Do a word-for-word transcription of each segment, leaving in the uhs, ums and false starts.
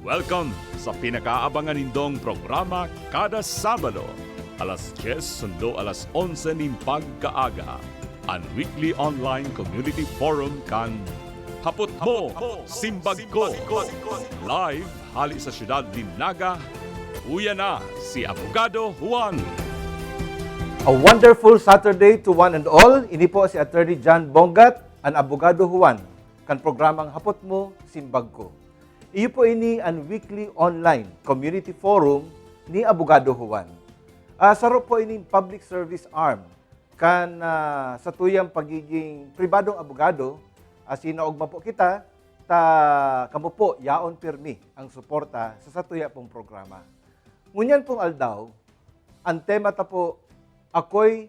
Welcome sa pinakaabangan nindong programa kada Sabado, alas diyes sundo alas onse nin pagkaaga, an weekly online community forum kan Hapot Mo, Simbag Ko. Live hali sa siyudad nin Naga, uya na si Abogado Juan. A wonderful Saturday to one and all. Ini po si Attorney John Bongat, an Abogado Juan, kan programang Hapot Mo, Simbag Ko. Iyo po ini an weekly online community forum ni Abogado Juan. Ah, saro po ining public service arm kan, ah, satuyang pagiging pribadong abogado, asin naogma po kita, ta kamo po yaon pirmi ang suporta sa satuya pong programa. Ngunyan pong aldaw, ang tema ta po, "Ako'y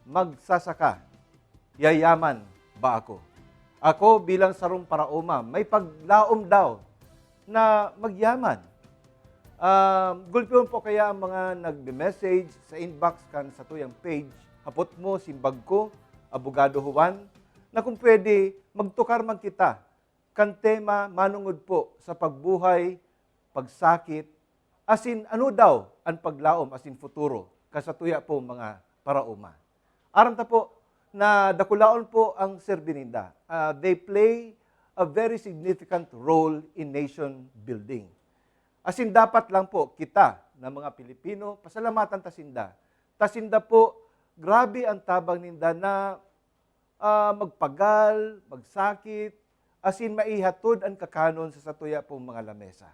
magsasaka, yayaman ba ako?" Ako bilang sarong paraoma, may paglaom daw na magyaman. Ah, gulpihon po kaya ang mga nagme-message sa inbox kan satuyang page, Hapot Mo, Simbag Ko, Abogado Juan, na kung pwede, magtukar man kita kan tema manongod po sa pagbuhay, pagsakit, asin ano daw an paglaom asin futuro kan satuya pong mga paraoma. Aram ta po na dakulaon po ang serbi ninda. Ah, they play a very significant role in nation building. Asin dapat lang po kita na mga Pilipino, pasalamatan ta sinda. Ta sinda po, grabe ang tabang ninda na, ah, magpagal, magsakit, asin maihatod an kakanon sa satuya pong mga lamesa.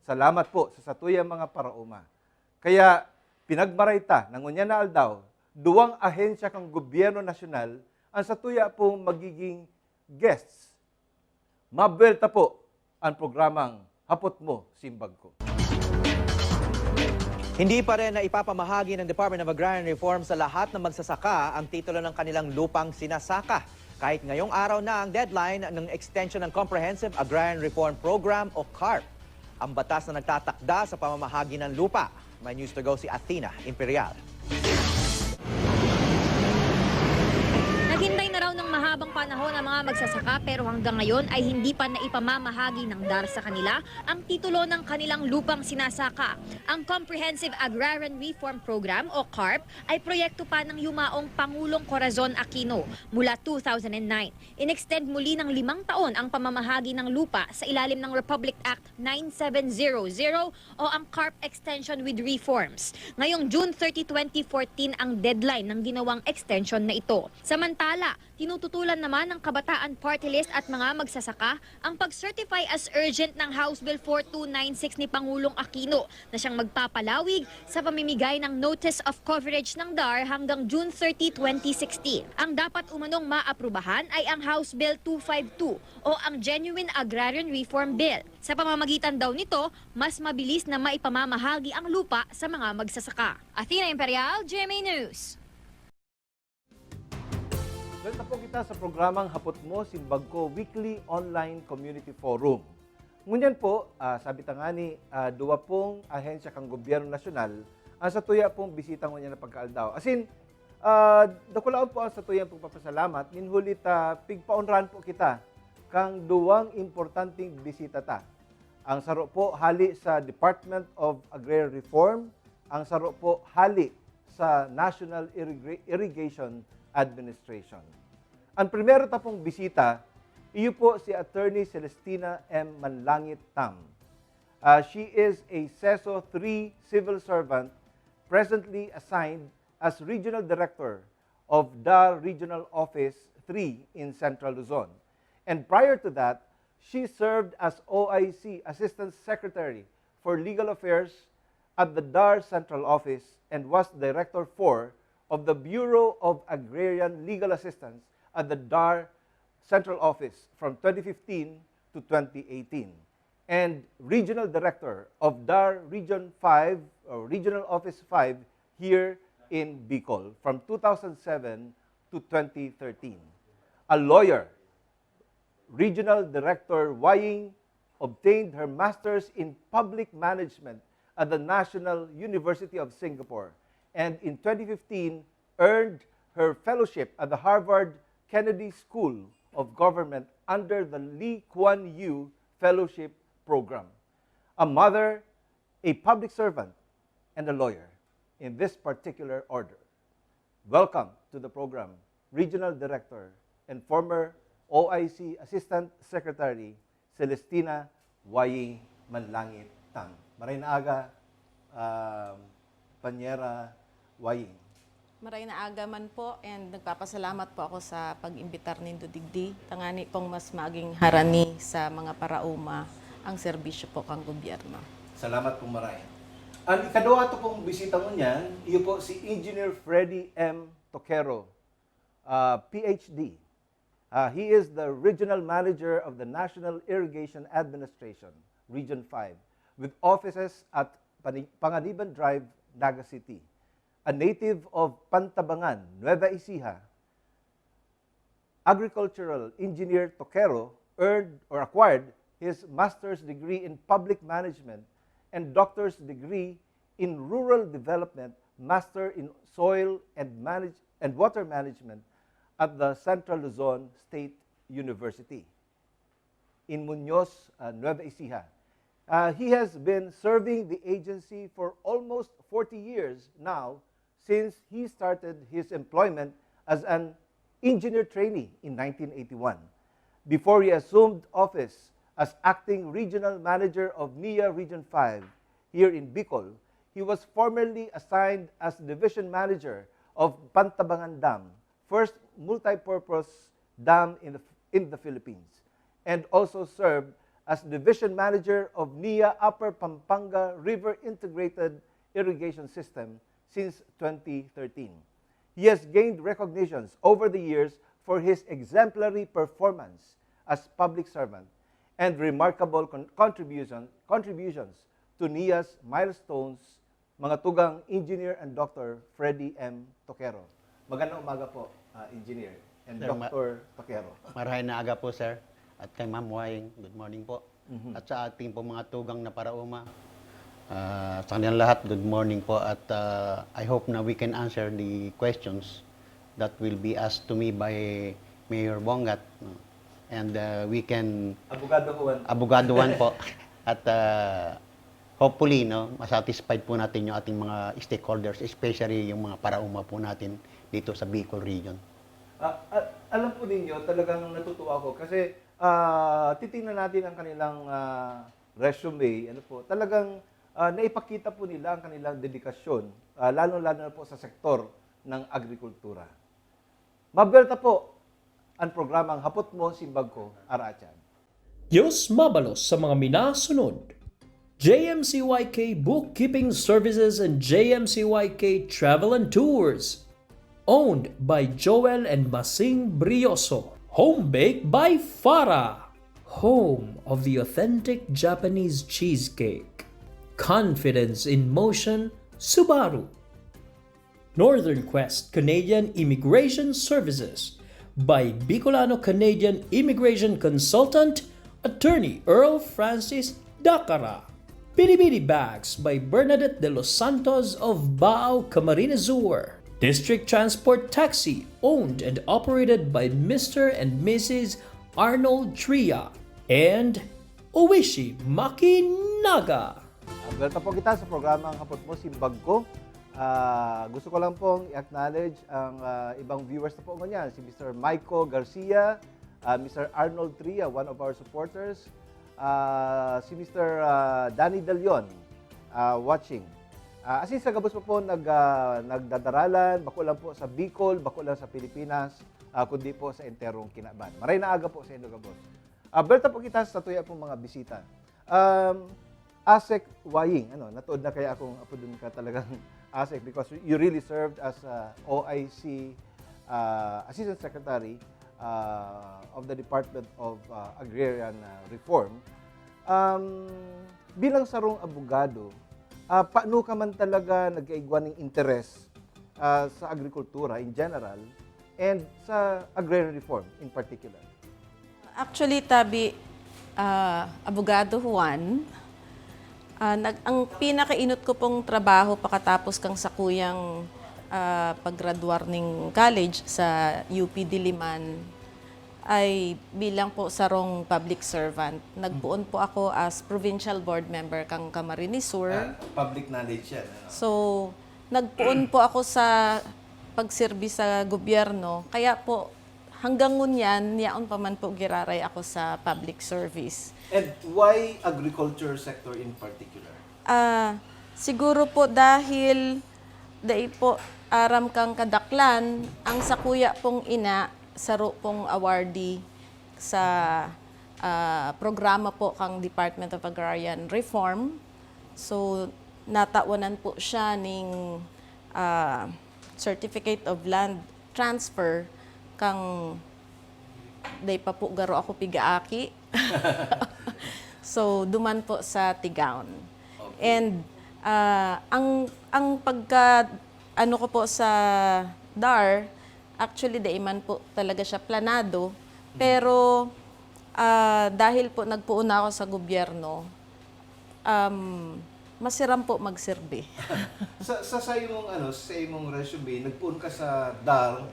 Salamat po sa satuyang mga paraoma. Kaya pinagmaray ta na ngunyan na aldaw, duwang ahensya kan gobyerno nasyonal an satuya pong magiging guests. Mabuwelta po an programang Hapot Mo, Simbag Ko. Hindi pa rin na ipapamahagi ng Department of Agrarian Reform sa lahat ng magsasaka ang titulo ng kanilang lupang sinasaka. Kahit ngayong araw na ang deadline ng extension ng Comprehensive Agrarian Reform Program o CARP, ang batas na nagtatakda sa pamamahagi ng lupa. May news to go si Athena Imperial. Naghintay na raw ng mahabang panahon ang mga magsasaka, pero hanggang ngayon ay hindi pa naipamamahagi ng DAR sa kanila ang titulo ng kanilang lupang sinasaka. Ang Comprehensive Agrarian Reform Program o CARP ay proyekto pa ng yumaong Pangulong Corazon Aquino mula two thousand nine. Inextend muli ng limang taon ang pamamahagi ng lupa sa ilalim ng Republic Act nine seven zero zero o ang CARP Extension with Reforms. Ngayong June thirty, twenty fourteen ang deadline ng ginawang extension na ito. Samantala, tinututulan naman ng Kabataan Party List at mga magsasaka ang pag-certify as urgent ng House Bill four two nine six ni Pangulong Aquino na siyang magpapalawig sa pamimigay ng Notice of Coverage ng DAR hanggang June thirty, twenty sixteen. Ang dapat umanong maaprubahan ay ang House Bill two five two o ang Genuine Agrarian Reform Bill. Sa pamamagitan daw nito, mas mabilis na maipamamahagi ang lupa sa mga magsasaka. Athena Imperial, G M A News. Welcome po kita sa programang Hapot Mo, Simbag Ko Weekly Online Community Forum. Ngunyan po, ah, sabi ta ngani, ah, duwa pong ahensya kan gobyerno nasyonal ang satuya pong bisita ngunyan na pagkaaldaw. Asin, ah, dakulaon po ang satuyang pagpapasalamat, nin huli ta pigpaonran po kita kang duwang importanteng bisita ta. Ang saro po hali sa Department of Agrarian Reform, ang saro po hali sa National Irrigra-, Irrigation Administration. Ang primero ta pong bisita, iyo po si Attorney Celestina M. Manlangit Tam. Ah, she is a seso three civil servant presently assigned as Regional Director of DAR Regional Office three in Central Luzon. And prior to that, she served as O I C Assistant Secretary for Legal Affairs at the DAR Central Office and was Director four of the Bureau of Agrarian Legal Assistance at the DAR Central Office from twenty fifteen to twenty eighteen, and Regional Director of DAR Region five or Regional Office five here in Bicol from two thousand seven to twenty thirteen. A lawyer, Regional Director Waying obtained her master's in public management at the National University of Singapore, and in twenty fifteen earned her fellowship at the Harvard Kennedy School of Government under the Lee Kuan Yew Fellowship Program. a mother, a public servant, and a lawyer in this particular order. Welcome to the program, Regional Director and former O I C Assistant Secretary, Celestina Waying Manlangit Tang. Maray na aga, um, Panyera Waying. Maray na aga man po, and nagpapasalamat po ako sa pag-imbitar nindo digdi, tangani pong mas maging harani sa mga paraoma ang serbisyo po kang gobyerno. Salamat pong maray. Ang ikaduha to pong bisita ngunyan, iyo po si Engineer Freddy M. Toquero, ah, P H D. Ah, he is the Regional Manager of the National Irrigation Administration, Region five, with offices at Pani- Panganiban Drive, Naga City. A native of Pantabangan, Nueva Ecija, agricultural engineer Toquero earned or acquired his master's degree in public management and doctor's degree in rural development, master in soil and manage- and water management at the Central Luzon State University in Muñoz, uh, Nueva Ecija. Uh, he has been serving the agency for almost forty years now, since he started his employment as an engineer trainee in nineteen eighty-one. Before he assumed office as acting regional manager of NIA Region five here in Bicol, he was formerly assigned as division manager of Pantabangan Dam, first multi-purpose dam in the, in the Philippines, and also served as division manager of NIA Upper Pampanga River Integrated Irrigation System since twenty thirteen. He has gained recognitions over the years for his exemplary performance as public servant and remarkable con- contribution, contributions to NIA's milestones, mga tugang Engineer and Doctor Freddy M. Toquero. Magandang umaga po, ah, Engineer and Sir, ma- Doctor Toquero. Marhay na aga po, sir. At kay Ma'am Waying, good morning po. At sa ating po mga tugang na paraoma, ah, sa kanilang lahat, good morning po. At ah, I hope na we can answer the questions that will be asked to me by Mayor Bongat. No? And ah, we can Abogado Juan. Abogado Juan po. At ah, hopefully, no, masatisfied po natin yung ating mga stakeholders, especially yung mga paraoma po natin dito sa Bicol region. Ah, ah, alam po ninyo, talagang natutuwa ako kasi ah, titingnan natin ang kanilang ah, resume. Ano po, talagang ah, naipakita po nila ang kanilang dedikasyon, ah, lalo-lalo na po sa sektor ng agrikultura. Mabuelta po ang programang Hapot Mo, Simbag Ko, Araatyan. Diyos mabalos sa mga minasunod. J M C Y K Bookkeeping Services and J M C Y K Travel and Tours. Owned by Joel and Masing Brioso. Home baked by Farah. Home of the authentic Japanese cheesecake. Confidence in motion, Subaru. Northern Quest Canadian Immigration Services by Bicolano Canadian Immigration Consultant, Attorney Earl Francis Dacara. Bidi Bidi Bags by Bernadette de los Santos of Baao, Camarines Sur. District Transport Taxi, owned and operated by Mister and Missus Arnold Tria. And Oishi Maki Naga. Welcome po kita sa programang Hapot Mo, Simbag Ko. Ah, gusto ko lang pong i-acknowledge ang ah, ibang viewers na po ngunyan. Si Mister Maiko Garcia, ah, Mister Arnold Tria, one of our supporters, ah, si Mister ah, Danny De Leon, ah, watching. Ah, asin sa gabos pa po nag, ah, nagdadaralan, bako lang po sa Bicol, bako lang sa Pilipinas, ah, kundi po sa enterong kinaban. Maray na aga po sa inyo gabos. Ah, welcome po kita sa tuya pong mga bisita. Um, Asek Waying, ano, natuod na kaya akong apodon ka talagang Asek because you really served as uh, O I C uh, Assistant Secretary uh, of the Department of uh, Agrarian uh, Reform. Um, bilang sarong abogado, uh, paano ka man talaga nagkaigwa ng interes uh, sa agrikultura in general and sa agrarian reform in particular? Actually, tabi, ah, Abogado Juan, ah, nag, ang pinakainot ko pong trabaho pakatapos kang sakuyang ah, paggraduar ning college sa U P Diliman, ay bilang po sarong public servant. Nagpoon po ako as provincial board member kang Camarines Sur. Ah, public knowledge yan. Ano? So, nagpoon po ako sa pagserbi sa gobyerno. Kaya po, hanggang ngunyan, yaon pa man po giraray ako sa public service. And why agriculture sector in particular? Ah, siguro po dahil dai po aram kang kadaklan, ang sakuya pong ina, saro pong awardee sa ah, programa po kang Department of Agrarian Reform. So, natawanan po siya ning ah, Certificate of Land Transfer kang dai pa po garo ako pigaaki. So, duman po sa Tigaon. And ah, ang ang pagka ano ko po sa DAR, actually dai man po talaga siya planado, pero ah, dahil po nagpoon na ako sa gobyerno, um, masiram po magserbi. Sa, sa, sa imong, ano, sa imong resume, nagpoon ka sa DAR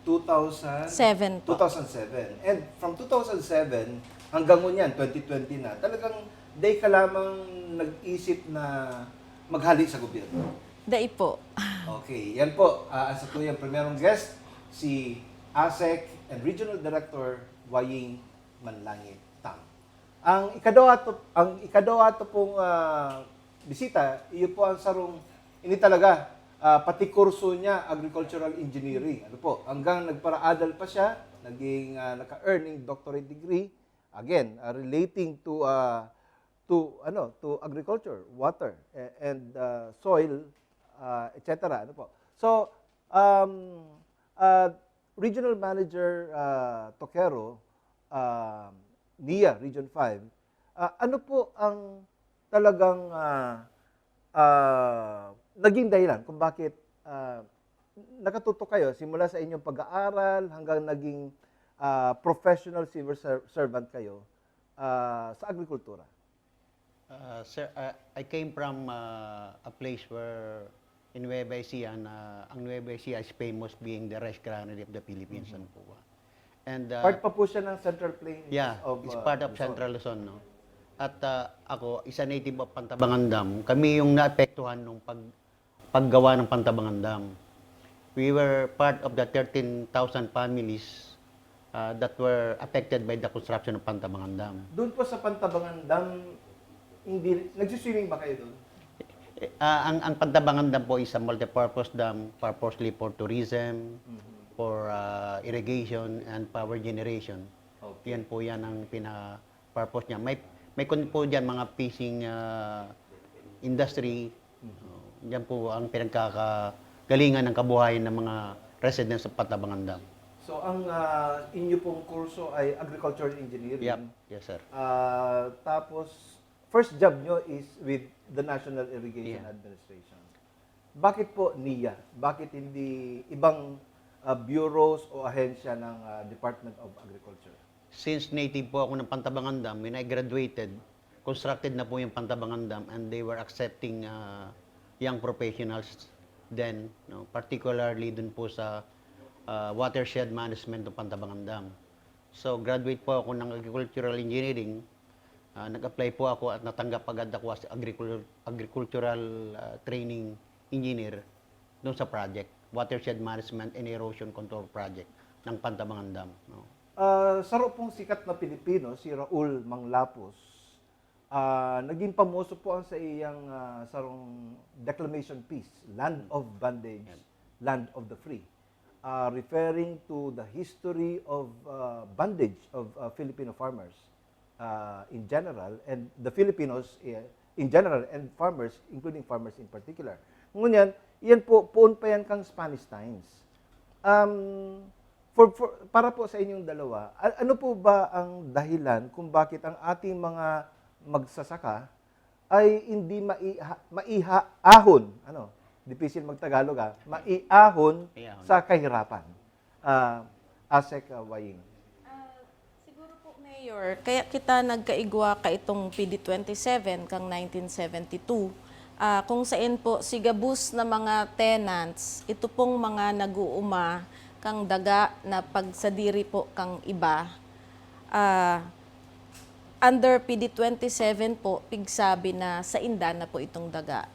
two thousand? Seven po. two thousand seven. And from two thousand seven hanggang ngunyan, twenty twenty na, talagang day ka lamang nag-isip na maghali sa gobyerno? Dai po. Okay, yan po. Ah, ang satuyang primerong guest, si ASEC and Regional Director Waying Manlangit Tam. Ang ikaduha to, ang ikaduha to pong ah, bisita, iyo po ang sarong, ini talaga, ah, pati kurso niya, agricultural engineering. Ano po, hanggang nagparaadal pa siya, naging ah, naka-earning doctorate degree, again, ah, relating to ah, to ano, to agriculture, water, eh, and ah, soil, ah, et cetera. Ano po? So, um, ah, Regional Manager ah, Toquero, ah, nia Region five, ah, ano po ang talagang ah, ah, naging dahilan kung bakit ah, nakatutok kayo simula sa inyong pag-aaral hanggang naging ah, professional civil ser- servant kayo ah, sa agrikultura? Uh, sir, uh, I came from uh, a place where in Nueva Ecija, na ang Nueva Ecija is famous being the rice granary of the Philippines. Ano po ba? And uh, Part pa po siya ng Central Plains yeah, of it's uh, part of Luzon. Central Luzon, no? At uh, ako, isa native of Pantabangan Dam. Kami yung naapektuhan nung pag paggawa ng Pantabangan Dam. We were part of the thirteen thousand families uh, that were affected by the construction of Pantabangan Dam. Doon po sa Pantabangan Dam, hindi, nagsiswimming ba kayo doon? Ah, ang, ang Pantabangan Dam po is a multipurpose dam, purposely for tourism, for ah, irrigation, and power generation. Okay. Yan po yan ang pina-purpose niya. May, may kun po dyan mga fishing ah, industry. Yan po ang pinagkakagalingan ng kabuhayan ng mga residents sa Pantabangan Dam. So, ang ah, inyo pong kurso ay agricultural engineering. Yep. Yes, sir. Ah, tapos, first job nyo is with the National Irrigation Yeah. Administration. Bakit po nia? Bakit hindi ibang ah, bureaus o ahensya ng ah, Department of Agriculture? Since native po ako ng Pantabangan Dam, when I graduated, constructed na po yung Pantabangan Dam and they were accepting uh, young professionals then, no, particularly dun po sa uh, watershed management ng Pantabangan Dam. So, graduate po ako ng agricultural engineering. Uh, nag-apply po ako at natanggap agad ako as agricul- agricultural uh, training engineer doon sa project, Watershed Management and Erosion Control Project ng Pantabangan Dam. No? Ah, saro pong sikat na Pilipino, si Raul Manglapos, ah, naging pamoso po ang sa iyang ah, sarong declamation piece, Land of Bondage, Land of the Free, ah, referring to the history of ah, bondage of ah, Filipino farmers ah, in general and the Filipinos eh, in general and farmers, including farmers in particular. Ngunyan, iyan po, poon pa yan kang Spanish times. Um, for, for, para po sa inyong dalawa, a- ano po ba ang dahilan kung bakit ang ating mga magsasaka ay hindi maiha, maiha ahon, ano, dipisil magtagalog ha, maiahon Maiahon. Sa kahirapan? Ah, Asek ah, Waying. Ah, siguro po, Mayor, kaya kita nagkaigwa kaitong P D twenty-seven kang nineteen seventy-two, ah, kung sain po si gabos na mga tenants, ito pong mga nag-uuma Kang daga na pagsadiri po kang iba, ah, under P D twenty-seven po, pigsabi na sainda na po itong daga.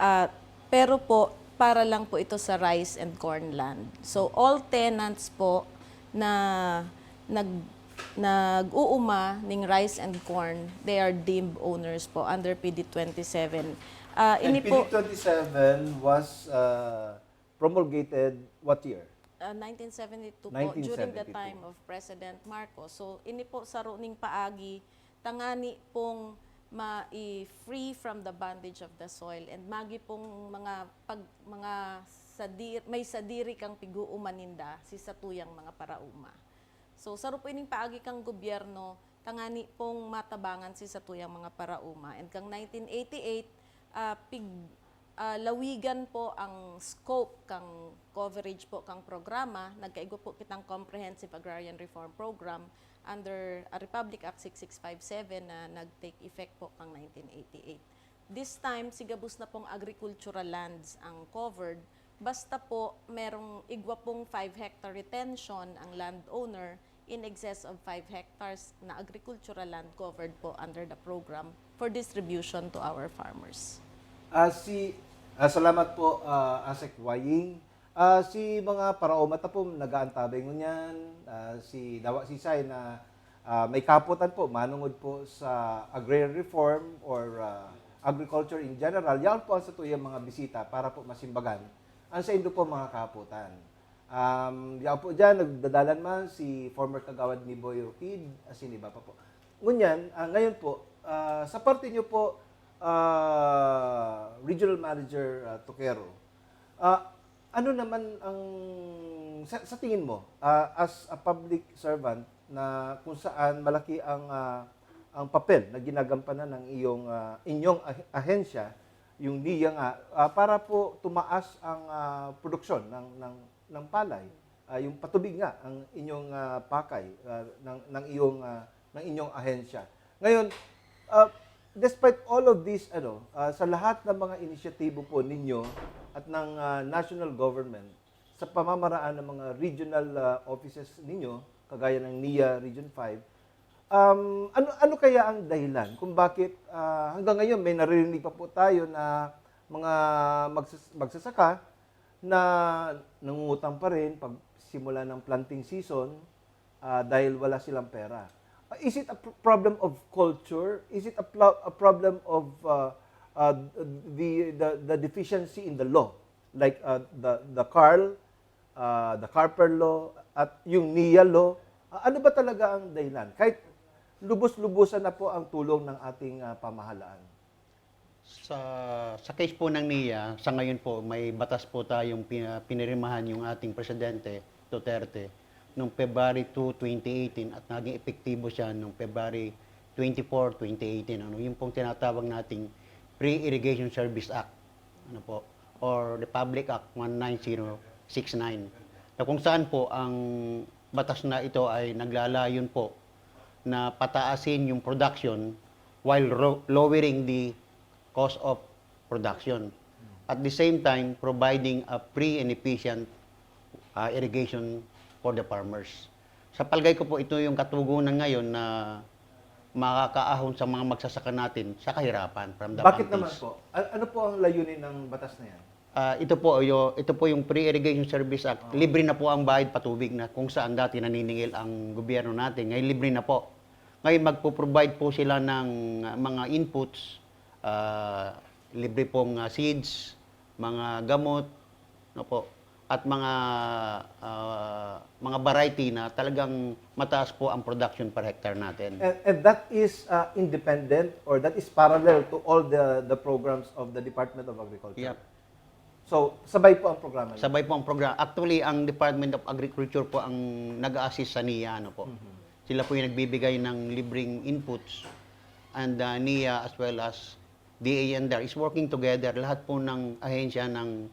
Ah, pero po, para lang po ito sa rice and corn land. So, all tenants po na nag-, nag-uuma ning rice and corn, they are deemed owners po under P D twenty-seven. Ah, And ini po P D twenty-seven was, uh, promulgated what year? Ah, nineteen seventy-two po, during the Nineteen seventy-two. Time of President Marcos. So, ini po saro ning paagi, tangani pong ma-i-free from the bondage of the soil and magi pong mga pag-, mga sadir-, may sadiri kang pig-uuman ninda si satuyang mga paraoma. So, saro po ining paagi kang gobyerno, tangani pong matabangan si satuyang mga paraoma. And kang nineteen eighty-eight, ah, pig-, ah, lawigan po ang scope kang coverage po kang programa. Nagkaigwa po kitang Comprehensive Agrarian Reform Program under, ah, Republic Act six six five seven na nag-take effect po kang nineteen eighty-eight. This time, si gabos na pong agricultural lands ang covered. Basta po, merong igwa pong five hectare retention ang landowner, in excess of five hectares na agricultural land covered po under the program for distribution to our farmers. Ah, si, ah, salamat po, ah, Asek Waying. Ah, si mga paraoma ta po, nag-aantabay ngunyan, ah, si Dawa Sisay na, ah, may kapotan po, manungod po sa agrarian reform or, ah, agriculture in general. Yaon po ang satuyang mga bisita para po masimbagan ang saindo po mga kapotan. Um, yaon po dyan, nagdadalan man si former Kagawad Niboy Roquid, asin iba pa po. Ngunyan, ah, ngayon po, ah, sa parte nyo po, ah, Regional Manager, ah, Toquero, ah, ano naman ang, sa, sa tingin mo, ah, as a public servant na kung saan malaki ang, ah, ang papel na ginagampanan ng iyong, ah, inyong ah-, ahensya, yung NIA nga, ah, para po tumaas ang, ah, produksyon ng, ng, ng palay, ah, yung patubig nga ang inyong, ah, pakay, ah, ng, ng iyong, ah, ng inyong ahensya. Ngayon, ah, despite all of this, ano, ah, sa lahat ng mga inisyatibo po ninyo at ng, ah, national government, sa pamamaraan ng mga regional, ah, offices ninyo, kagaya ng NIA Region five, um, ano, ano kaya ang dahilan kung bakit, ah, hanggang ngayon may naririnig pa po tayo na mga magsas-, magsasaka na nangungutang pa rin pag simula ng planting season, ah, dahil wala silang pera? Is it a pr-, problem of culture? Is it a pl-, a problem of, ah, ah, the, the, the deficiency in the law? Like, ah, the, the CARL, ah, the Carper Law, at yung NIA Law. Ah, ano ba talaga ang dahilan? Kahit lubos-lubosan na po ang tulong ng ating, ah, pamahalaan. Sa, sa case po ng NIA, sa ngayon po, may batas po tayong pi-, pinirmahan yung ating Presidente Duterte noong February two, twenty eighteen at naging epektibo siya noong February twenty-four, twenty eighteen. Ano, yung pong tinatawag nating Pre-Irrigation Service Act, ano po, or Republic Act one nine zero six nine. Na kung saan po ang batas na ito ay naglalayon po na pataasin yung production while ro-, lowering the cost of production. At the same time, providing a free and efficient, ah, irrigation for the farmers. Sa palagay ko po, ito yung katugunan ngayon na makakaahon sa mga magsasaka natin sa kahirapan from the Bakit naman plantage. Po? A-, ano po ang layunin ng batas na yan? Ah, ito po, yo-, ito po yung Pre-Irrigation Service Act. Oo. Libre na po ang bayad patubig na kung saan dati naniningil ang gobyerno natin. Ngayon, libre na po. Ngayon, magpo-provide po sila ng, ah, mga inputs, ah, libre pong, ah, seeds, mga gamot, no po, at mga, ah, mga variety na talagang mataas po ang production per hectare natin. And, and that is, uh, independent or that is parallel to all the, the programs of the Department of Agriculture? Yep. So, sabay po ang programa niyo? Sabay po ang programa. Actually, ang Department of Agriculture po ang nag-a-assist sa NIA, ano po. Mhm. Sila po yung nagbibigay ng libreng inputs and, uh, NIA as well as D A N D A R is working together. Lahat po ng ahensya ng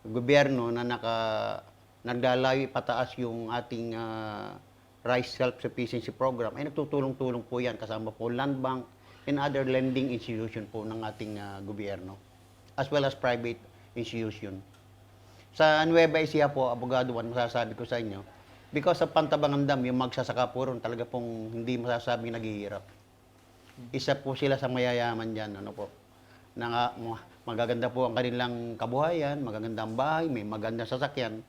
gobyerno na naka-, naglalayo ipataas yung ating, ah, rice self-sufficiency program, ay nagtutulong-tulong po yan, kasama po Land Bank and other lending institution po ng ating, ah, gobyerno, as well as private institution. Sa Nueva Ecija po, Abogado Juan, masasabi ko sa inyo, because of Pantabangan Dam, yung magsasaka po ron, talaga pong hindi masasabing naghihirap. Isa po sila sa mayayaman diyan, ano po, na nga, ma-, magaganda po ang kanilang kabuhayan, magaganda ang bahay, may magandang sasakyan.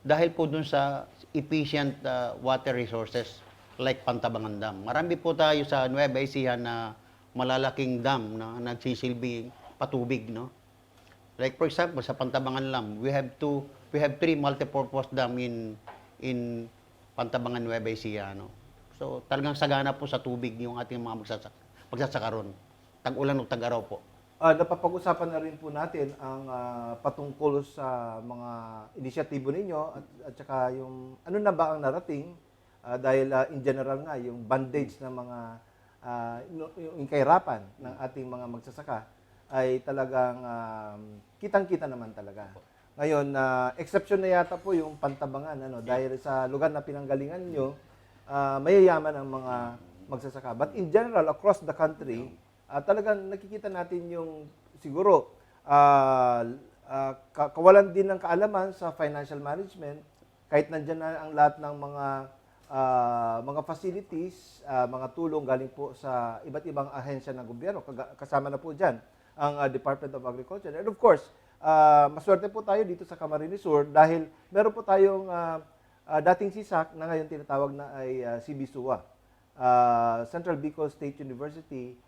Dahil po dun sa efficient, ah, water resources like Pantabangan Dam. Marami po tayo sa Nueva Ecija na malalaking dam na nagsisilbing patubig, no? Like, for example, sa Pantabangan Dam, we have two, we have three multipurpose dam in, in Pantabangan, Nueva Ecija, no? So, talagang sagana po sa tubig yung ating mga magsasaka, magsasaka ron. Tag-ulan o tag-araw po. Ah, napapag-usapan na rin po natin ang, ah, patungkol sa mga inisyatibo ninyo at, at saka yung ano na ba ang narating, ah, dahil, ah, in general nga, yung bandage ng mga, ah, ino-, yung kahirapan ng ating mga magsasaka ay talagang, um, kitang-kita naman talaga. Ngayon, ah, exception na yata po yung Pantabangan, ano, dahil sa lugar na pinanggalingan nyo, ah, mayayaman ang mga magsasaka. But in general, across the country, ah, talagang nakikita natin yung siguro, ah, ah, ka-, kawalan din ng kaalaman sa financial management, kahit nandiyan na ang lahat ng mga, ah, mga facilities, ah, mga tulong galing po sa iba't ibang ahensya ng gobyerno, kaga-, kasama na po diyan ang, ah, Department of Agriculture. And of course, ah, maswerte po tayo dito sa Camarines Sur dahil meron po tayong, ah, ah, dating CISAC na ngayon tinatawag na ay, ah, CBSUA, ah, Central Bicol State University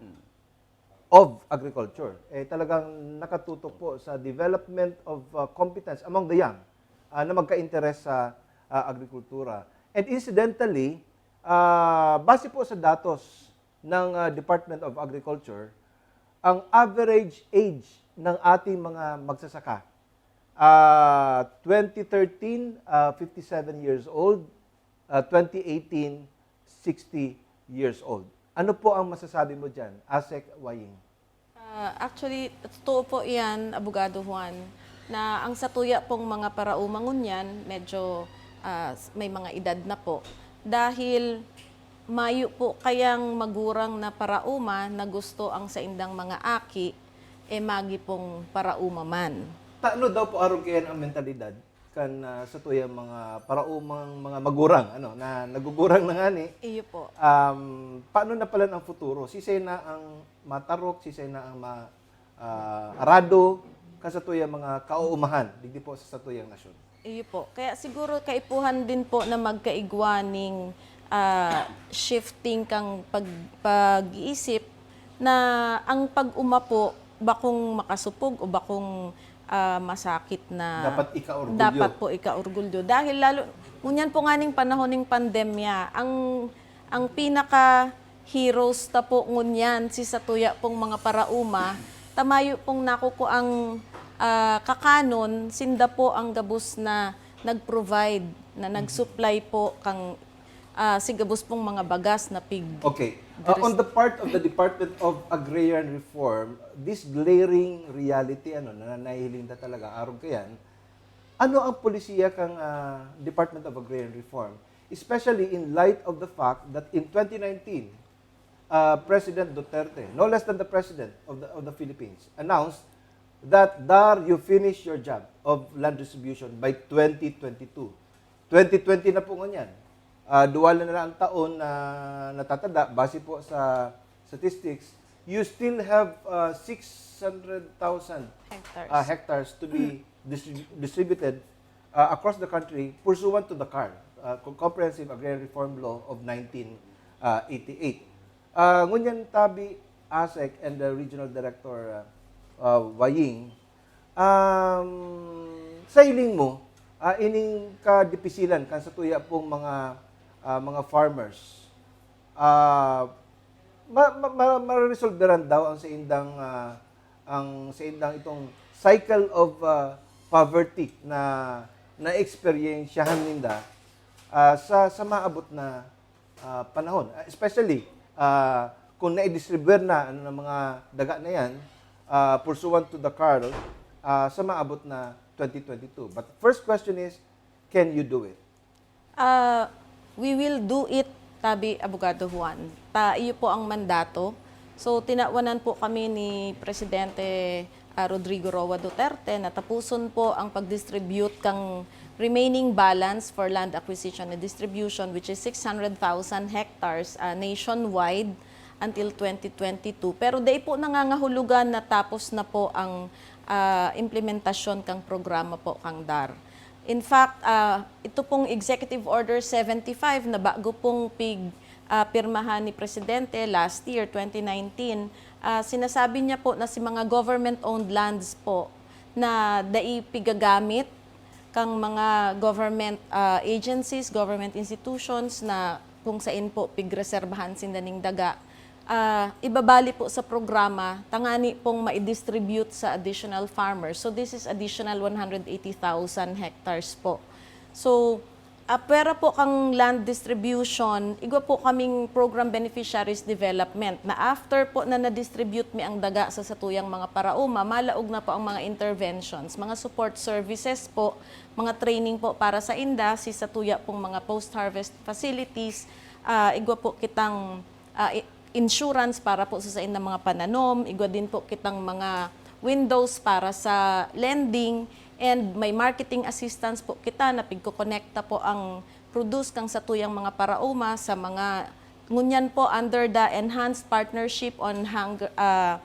of Agriculture. Eh, talagang nakatutok po sa development of, ah, competence among the young, ah, na magka-interes sa, ah, agrikultura. And incidentally, ah, base po sa datos ng, ah, Department of Agriculture, ang average age ng ating mga magsasaka, ah, twenty thirteen, ah, fifty-seven years old, ah, twenty eighteen, sixty years old. Ano po ang masasabi mo diyan, Asek Waying? Ah, actually, totoo po iyan, Abogado Juan, na ang satuya pong mga parauma ngunyan, medyo, ah, may mga edad na po. Dahil mayo po kayang magurang na parauma na gusto ang saindang mga aki, eh, magi pong parauma man. Tano daw po arog kaiyan ang mentalidad kan, ah, satuyang mga paraumang mga magurang, ano, na nagugurang na ngani. Iyo po. Um, paano na pala ang futuro? Sisay na ang matarok, sisay na ang ma-, ah, arado kan satuyang mga kaoomahan digdi po sa satuyang nasyon? Iyo po. Kaya siguro kaipuhan din po na magkaigwa ning, ah, shifting kang pag-, pag-iisip na ang pag-uma po bakong makasupog o bakong, ah, masakit na Dapat ikaorgulyo. Dapat po ikaorgulyo. Dahil lalo, ngunyan po nganing panahon ning pandemya, ang, ang pinaka heroes ta po ngunyan si satuya pong mga parauma, ta mayo pong nakukuang, ah, kakanon, sinda po ang gabos na nag-provide, na nag-supply po kang, ah, si gabos pong mga bagas na pig. Okay. Ah, on the part of the Department of Agrarian Reform, this glaring reality, ano, na nahihiling ta talaga, arog kaiyan, ano ang polisiya kang, ah, Department of Agrarian Reform? Especially in light of the fact that in twenty nineteen, uh, President Duterte, no less than the President of the, of the Philippines, announced that, "Dar, you finish your job of land distribution by twenty twenty-two." Twenty twenty na po ngunyan. Uh, duwa na lang ang taon na natatada, base po sa statistics, you still have, uh, six hundred thousand, Hectares. uh, hectares to be distrib-, distributed, uh, across the country pursuant to the CAR, uh, Co-, Comprehensive Agrarian Reform Law of nineteen eighty-eight. Uh, ngunyan tabi, Asek and the Regional Director, uh, uh, Waying, um, sa hiling mo, uh, ining kadipisilan kan satuya pong mga, uh, mga farmers, uh, ma-, ma-, ma-, mareresolberan daw ang sa indang, ah, ang sa indang itong cycle of, ah, poverty na naeksperyensyahan ninda, ah, sa, sa maabot na, ah, panahon. Ah, especially, ah, kung naidistribuer na, ano, ng mga daga na yan, ah, pursuant to the CARL, ah, sa maabot na twenty twenty-two. But first question is, can you do it? Ah, we will do it, tabi Abogado Juan. Ta iyo po ang mandato. So, tinawanan po kami ni Presidente, ah, Rodrigo Roa Duterte na tapuson po ang pag-distribute kang remaining balance for land acquisition and distribution, which is six hundred thousand hectares, ah, nationwide until twenty twenty-two. Pero dai po nangangahulugan na tapos na po ang, ah, implementasyon kang programa po kang DAR. In fact, ah, ito pong Executive Order seventy-five na bago pong pig, ah, pirmahan ni Presidente last year, twenty nineteen, ah, sinasabi niya po na si mga government-owned lands po na dai pigagamit kang mga government, ah, agencies, government institutions na kung sain po pigreserbahan sinda ning daga, ah, ibabali po sa programa tangani pong mai-distribute sa additional farmers. So, this is additional one hundred eighty thousand hectares po. So, ah, pwera po kang land distribution, igwa po kaming program beneficiaries development na after po na na-distribute mi ang daga sa satuyang mga paraoma, malaog na po ang mga interventions, mga support services po, mga training po para sa inda, si satuya pong mga post-harvest facilities, ah, igwa po kitang, ah, i-, insurance para po sa saindang mga pananom, igwa din po kitang mga windows para sa lending, and may marketing assistance po kita na pigkokonekta po ang produce kang satuyang mga paraoma sa mga, ngunyan po under the Enhanced Partnership on Hunger, ah,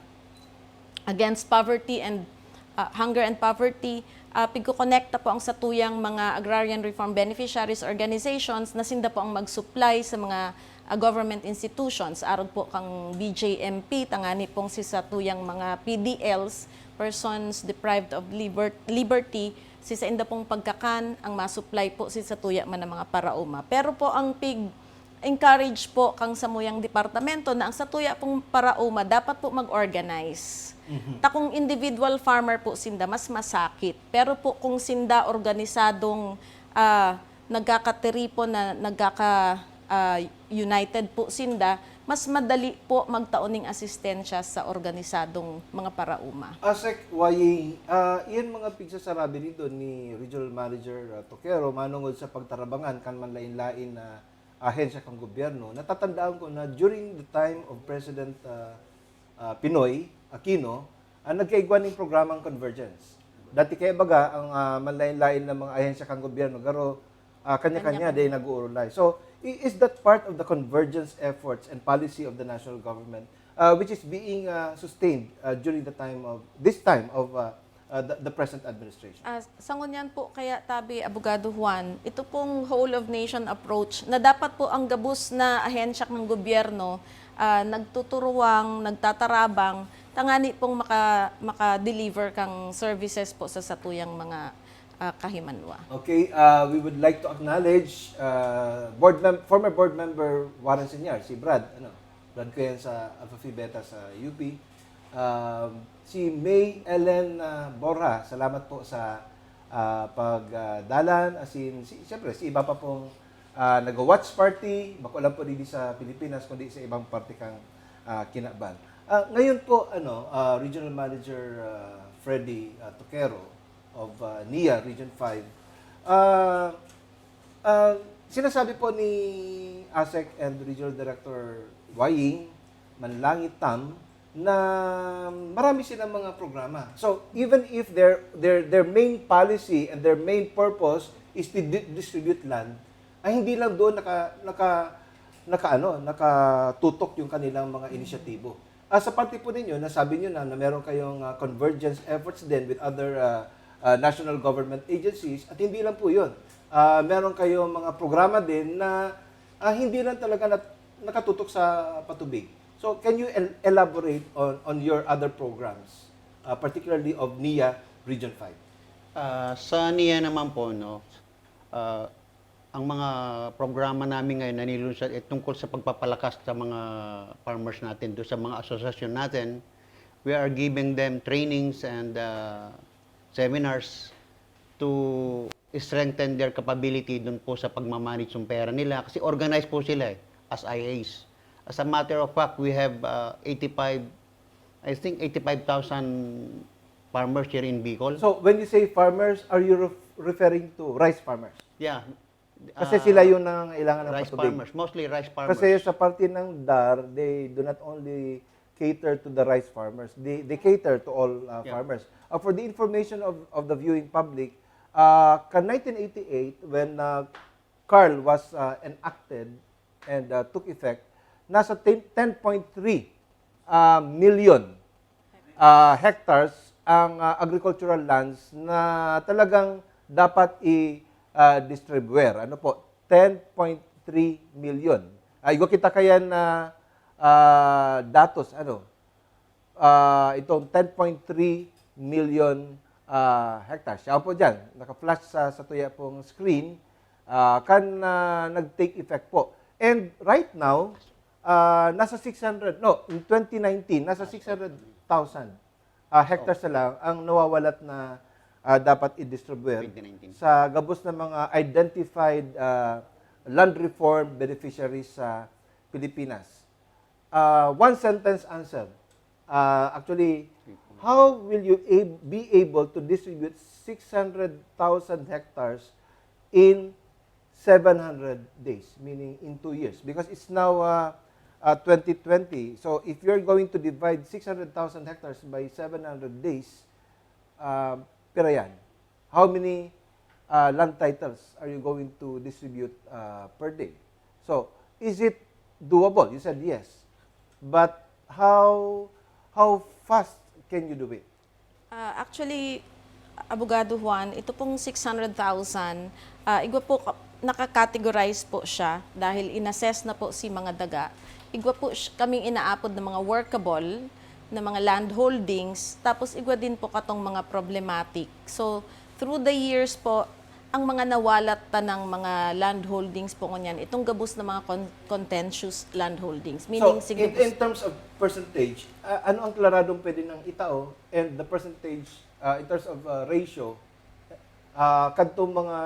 Against Poverty and, ah, Hunger and Poverty, ah, pigkokonekta po ang satuyang mga agrarian reform beneficiaries organizations na sinda po ang mag-supply sa mga, ah, government institutions, arog po kang B J M P, tangani pong si satuyang mga P D Ls, persons deprived of liber-, liberty, si sainda pong pagkakan ang ma-supply po si satuya man ang mga paraoma. Pero po ang pig-encourage po kang samuyang departamento na ang satuya pong paraoma dapat po mag-organize. Mhm. Ta kung individual farmer po sinda, mas masakit. Pero po kung sinda organisadong, ah, nagkakatiripon na nagkaka, ah, united po sinda, mas madali po magtao ning asistensya sa organisadong mga paraoma. Asek Waying, ah, iyan mga pigsasarabi dito ni Regional Manager, ah, Toquero, manungod sa pagtarabangan kan manlain-lain na ahensya kan gobyerno. Natatandaan ko na during the time of President, ah, ah, Pinoy Aquino, ah, nagkaigwa ning programang Convergence. Dati kaya baga ang, ah, manlain-lain na mga ahensya kan gobyerno, garo, ah, kanya-kanya Kanya-kanya. Day nag-uurulay. So, i-, is that part of the convergence efforts and policy of the national government, ah, which is being, ah, sustained, ah, during the time of, this time of, ah, ah, the, the present administration? Ah, sa ngunyan po kaya, tabi, Abogado Juan, ito pong whole of nation approach na dapat po ang gabos na ahensya ng gobyerno, ah, nagtuturuwang, nagtatarabang, tangani pong maka-, maka-deliver kang services po sa satuyang mga, ah, kahimanwa. Okay, ah, we would like to acknowledge, ah, board mem-, former board member Warren Señar, si Brad, ano, Brad ko yan sa Alpha Phi Beta sa U P. Um, si May Ellen, ah, Borja, salamat po sa, ah, pagdalan. As in, si, siyempre, si iba pa pong, ah, nag-watch party, bako lang po didi sa Pilipinas, kundi sa ibang parte kang, ah, kinaban. Ah, ngayon po, ano, ah, Regional Manager, ah, Freddy, ah, Toquero of, ah, nia Region five, ah, ah, sinasabi po ni Asek and Regional Director Waying Manlangit Tam na marami silang mga programa. So, even if their, their, their main policy and their main purpose is to di-, distribute land, ay hindi lang doon naka-, naka-, naka-ano, nakatutok yung kanilang mga inisyatibo. Ah, sa parte po ninyo, nasabi nyo na, na meron kayong, ah, convergence efforts din with other, ah, ah, national government agencies, at hindi lang po yun. Ah, meron kayong mga programa din na, ah, hindi lang talaga nat-, nakatutok sa patubig. So, can you el-, elaborate on, on your other programs, ah, particularly of nia Region five? Ah, sa nia naman po, no, ah, ang mga programa namin ngayon na nilunsad ay tungkol sa pagpapalakas sa mga farmers natin, doon sa mga asosasyon natin. We are giving them trainings and, ah, seminars to strengthen their capability doon po sa pagmamanage ng pera nila. Kasi organized po sila eh, as I As. As a matter of fact, we have, ah, eighty-five, I think eighty-five thousand farmers here in Bicol. So, when you say farmers, are you ref-, referring to rice farmers? Yeah. Kasi Ah, sila yung nangangailangan ng rice patubig. Farmers, mostly rice farmers. Kasi sa parte ng dar, they do not only cater to the rice farmers. They, they cater to all uh, Yeah. farmers. Uh, for the information of, of the viewing public, uh, kan nineteen eighty-eight, when uh, CARL was uh, enacted and uh, took effect, nasa ten, ten point three uh, million uh, hectares ang uh, agricultural lands na talagang dapat i-distribuer. Ano po? Ten point three million. Ay, igwa kita kayan na uh, datos, ano? Ah, itong ten point three million ah, hectares. Siya po dyan, naka-flash sa, sa tuya pong screen, ah, kan ah, nag-take effect po. And right now, ah, nasa six hundred, no, in twenty nineteen, nasa six hundred thousand ah, hectares na lang ang nawawalat na ah, dapat i-distribute twenty nineteen. Sa gabos na mga identified ah, land reform beneficiaries sa Pilipinas. Ah, one sentence answer. Ah, actually, how will you ab- be able to distribute six hundred thousand hectares in seven hundred days, meaning in two years? Because it's now uh, uh, twenty twenty. So if you're going to divide six hundred thousand hectares by seven hundred days, uh, pira yan? How many uh, land titles are you going to distribute uh, per day? So, is it doable? You said yes. But how how fast can you do it? Ah, actually, Abogado Juan, ito pong six hundred thousand, ah, igwa po, ka- naka-categorize po siya dahil in-assess na po si mga daga. Igwa po sh- kaming inaapod na mga workable na mga land holdings, tapos igwa din po katong mga problematic. So, through the years po, ang mga nawalat ta ng mga land holdings po ngunyan, itong gabos na mga con- contentious land holdings. Meaning, So, sige in, po, in terms of percentage, uh, ano ang klaradong pwede nang itao and the percentage uh, in terms of uh, ratio uh, kadtong mga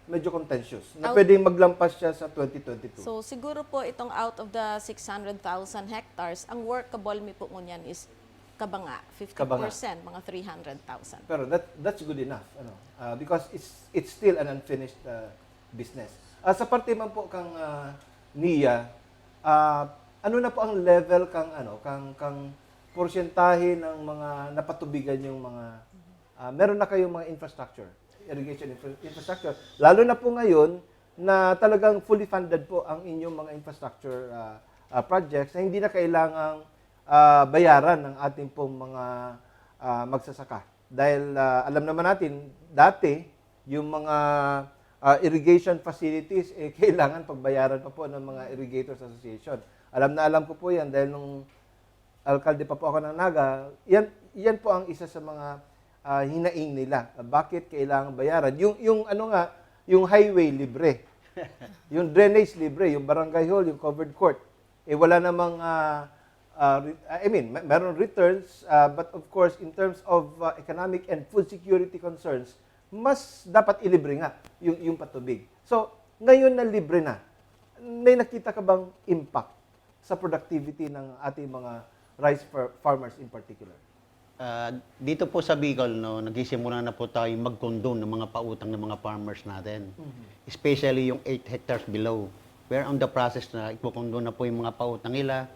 medyo contentious na Out- pwedeng maglampas siya sa twenty twenty-two? So siguro po itong out of the six hundred thousand hectares, ang workable mi po ngunyan is kabanga, fifty percent, mga three hundred thousand. Pero that that's good enough, ano? Uh, because it's it's still an unfinished uh, business. Uh, sa parte man po kang uh, niya, uh, ano na po ang level kang ano, kang kang porsyentahe ng mga napatubigan yung mga uh, meron na kayong mga infrastructure, irrigation infra- infrastructure. Lalo na po ngayon na talagang fully funded po ang inyong mga infrastructure uh, uh, projects na hindi na kailangang uh, bayaran ng ating pong mga uh, magsasaka. Dahil uh, alam naman natin, dati, yung mga uh, irrigation facilities, eh, kailangan pagbayaran pa po ng mga Irrigators Association. Alam na alam ko po yan dahil nung alkalde pa po ako ng Naga, yan, yan po ang isa sa mga uh, hinaing nila. Bakit kailangan bayaran? Yung, yung ano nga, yung highway libre. Yung drainage libre, yung barangay hall, yung covered court. Eh wala namang, uh, uh, I mean, meron returns, uh, but of course, in terms of uh, economic and food security concerns, mas dapat ilibre nga yung, yung patubig. So, ngayon na libre na, may nakita ka bang impact sa productivity ng ating mga rice farmers in particular? Uh, dito po sa Bicol, no, nagsisimula na po tayo mag-condone ng mga pautang ng mga farmers natin. Mm-hmm. Especially yung eight hectares below. We're on the process na ipo-condone na po yung mga pautang nila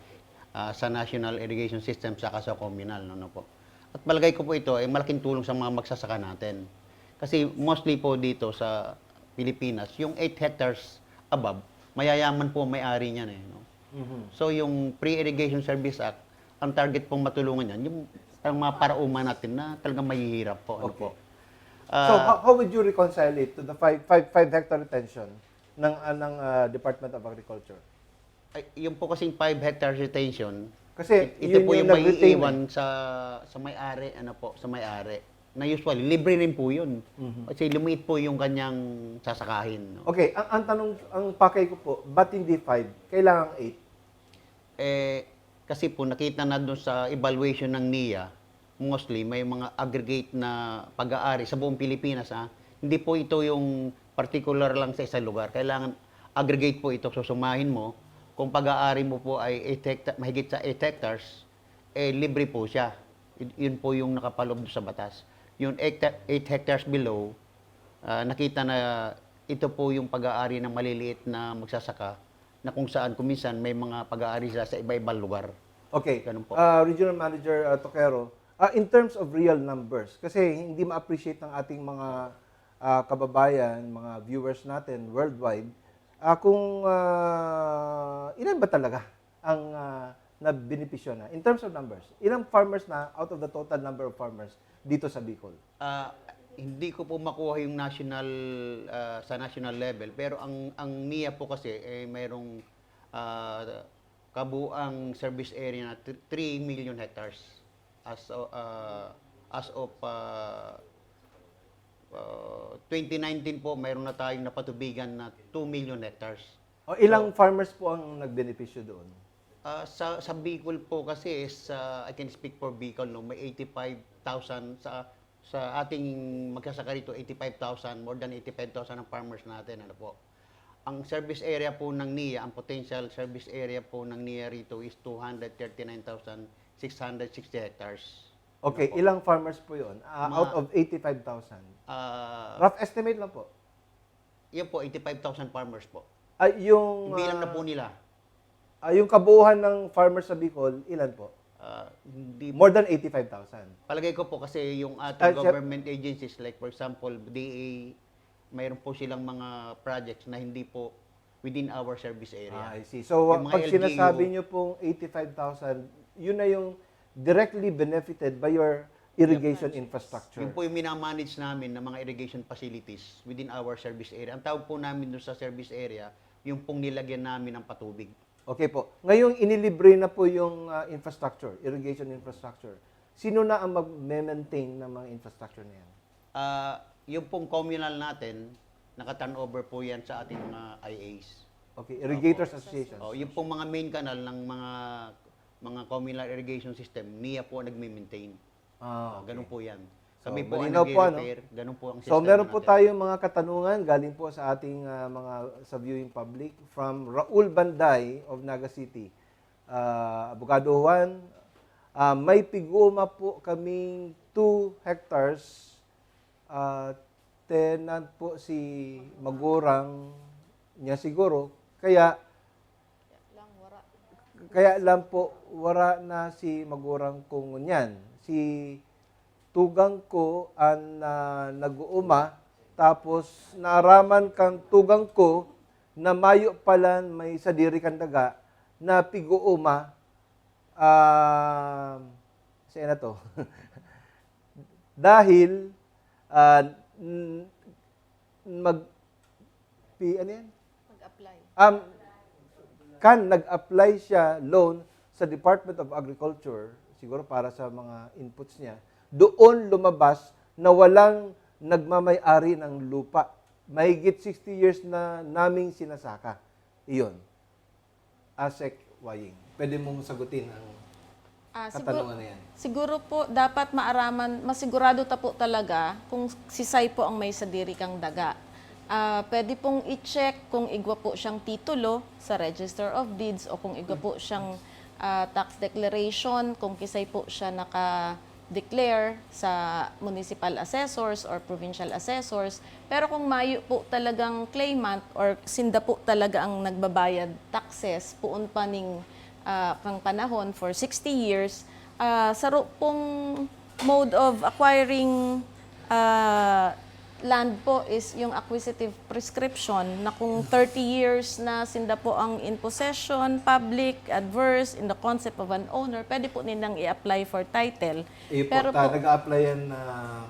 uh, sa National Irrigation System saka sa Comunal. No, no po. At palagay ko po ito ay malaking tulong sa mga magsasaka natin. Kasi mostly po dito sa Pilipinas, yung eight hectares above, mayayaman po may-ari niyan eh. No? Mm-hmm. So yung Pre-Irrigation Service Act, ang target pong matulungan niyan, yung ang mga parauma natin na talagang mahihirap po. Ano okay. po. Uh, so how, how would you reconcile it to the 5 5 5 hectare retention ng uh, ng uh, Department of Agriculture? Ay, yung po kasing five hectares retention, kasi ito yun po yung, yung may-iwan sa sa may-ari, ano po, sa may-ari. Na usually libre rin po yun. Mm-hmm. Kasi lumiit po yung kanyang sasakahin. No? Okay, ang, ang tanong, ang pakay ko po, ba't hindi five? Kailangan eight? Eh, kasi po nakita na doon sa evaluation ng NIA, mostly may mga aggregate na pag-aari sa buong Pilipinas. Ha? Hindi po ito yung particular lang sa isang lugar. Kailangan aggregate po ito. Susumahin mo, kung pag-aari mo po ay eight hecta- mahigit sa eight hectares, eh libre po siya. Yun po yung nakapaloob sa batas. Yung eight hectares below, uh, nakita na ito po yung pag-aari ng maliliit na magsasaka na kung saan kuminsan may mga pag-aari sila sa iba-ibang lugar. Okay. Ganun po. Ah, Regional Manager ah, Toquero, ah, in terms of real numbers, kasi hindi ma-appreciate ng ating mga ah, kababayan, mga viewers natin worldwide, ah, kung ah, ilan ba talaga ang ah, nabenepisyo na in terms of numbers? Ilang farmers na out of the total number of farmers dito sa Bicol? Ah, hindi ko po makuha yung national ah, sa national level, pero ang ang NIA po kasi eh mayroong ah, kabuang service area na three million hectares as o- ah, as of ah, ah, twenty nineteen po, mayroon na tayong napatubigan na two million hectares. O ilang farmers po ang nagbenepisyo doon? Ah, sa sa Bicol po kasi is ah, I can speak for Bicol, no, may eighty-five thousand sa sa ating magsasaka rito, eighty-five thousand, more than eighty-five thousand ang farmers natin, ano po. Ang service area po ng NIA, ang potential service area po ng NIA rito is two hundred thirty-nine thousand six hundred sixty hectares. Okay, ilang farmers po yun? Ah, Mga- out of eighty-five thousand. Ah, Rough estimate lang po. Yun po, eighty-five thousand farmers po. Ay, yung, Bilang na ah, po nila. ah, yung kabuuhan ng farmers sa Bicol, ilan po? Ah, hindi More than eighty-five thousand. Palagay ko po kasi yung ating Ah, sir- government agencies, like for example, D A, mayroon po silang mga projects na hindi po within our service area. Ah, I see. So, Yung mga pag L G U, sinasabi nyo pong eighty-five thousand, yun na yung directly benefited by your irrigation infrastructure. Yun po yung minamanage namin ng mga irrigation facilities within our service area. Ang tawag po namin doon sa service area, yung pong nilagyan namin ng patubig. Okay po. Ngayong inilibre na po yung ah, infrastructure, irrigation infrastructure, sino na ang mag-maintain ng mga infrastructure na yan? Ah, yung pong communal natin, naka-turnover po yan sa ating mga I As. Okay, Irrigators Association. Oh, yung pong mga main canal ng mga mga communal irrigation system, NIA po ang nagme-maintain. Ah, Ah, ganun po yan. So, Kami po ang malinaw po, ano? nagre-repair, ganun po ang So, sistema meron po natin. tayong mga katanungan galing po sa ating ah, mga sa viewing public from Raul Banday of Naga City. Ah, Abogado Juan, ah, may pigoma po kaming two hectares. Ah, tenant po si magurang niya siguro. Kaya Lang, wara. Kaya lang po, wara na si magurang ko ngunyan. Si tugang ko an ah, nag-uuma, tapos naaraman kan tugang ko na mayo palan may sadiri kan daga na pig-uuma, ah, saan na to? Dahil ah, n- mag pi, ano yan? Mag-apply. Um, kan nag-apply siya loan sa Department of Agriculture, siguro para sa mga inputs niya, doon lumabas na walang nagmamay-ari ng lupa. Mahigit sixty years na naming sinasaka. Iyon. Asek Waying. Pwede mong sagutin ang Ah, sigur- katanungan na yan. Siguro po, dapat maaraman, masigurado ta po talaga kung sisay po ang may sadiri kang daga. Ah, pwede pong i-check kung igwa po siyang titulo sa Register of Deeds o kung igwa po siyang ah, tax declaration, kung kisay po siya naka-declare sa municipal assessors or provincial assessors. Pero kung mayo po talagang claimant or sinda po talaga ang nagbabayad taxes, poon pa ning ah, kang panahon for sixty years, ah, saro pong mode of acquiring ah, land po is yung acquisitive prescription na kung thirty years na sinda po ang in possession, public, adverse, in the concept of an owner, pwede po nilang i-apply for title. Iyo po, Pero ta, po, nag-a-applyan na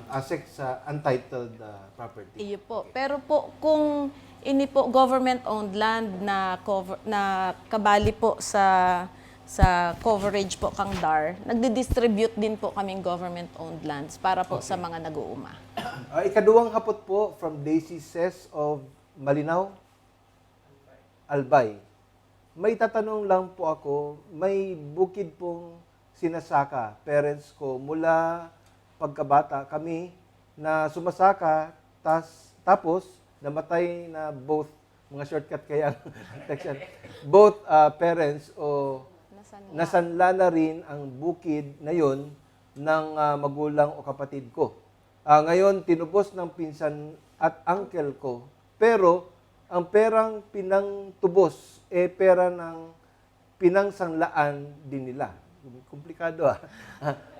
asek sa untitled ah, property. Iyo po. Pero po, kung ini po government-owned land na cover, na kabali po sa sa coverage po kang DAR, nagdi-distribute din po kaming government-owned lands para po sa mga nag-uuma. Ah, ikaduwang hapot po from Daisy Ses of Malinao, Albay. May tatanong lang po ako, may bukid pong sinasaka, parents ko, mula pagkabata kami na sumasaka, tas, tapos namatay na both, mga shortcut kaya ang text yan, both ah, parents o Nasanla. nasanla na rin ang bukid na yon ng ah, magulang o kapatid ko. Ah, ngayon, tinubos ng pinsan at uncle ko. Pero, ang perang pinangtubos, eh, pera ng pinangsanglaan din nila. Komplikado, ah.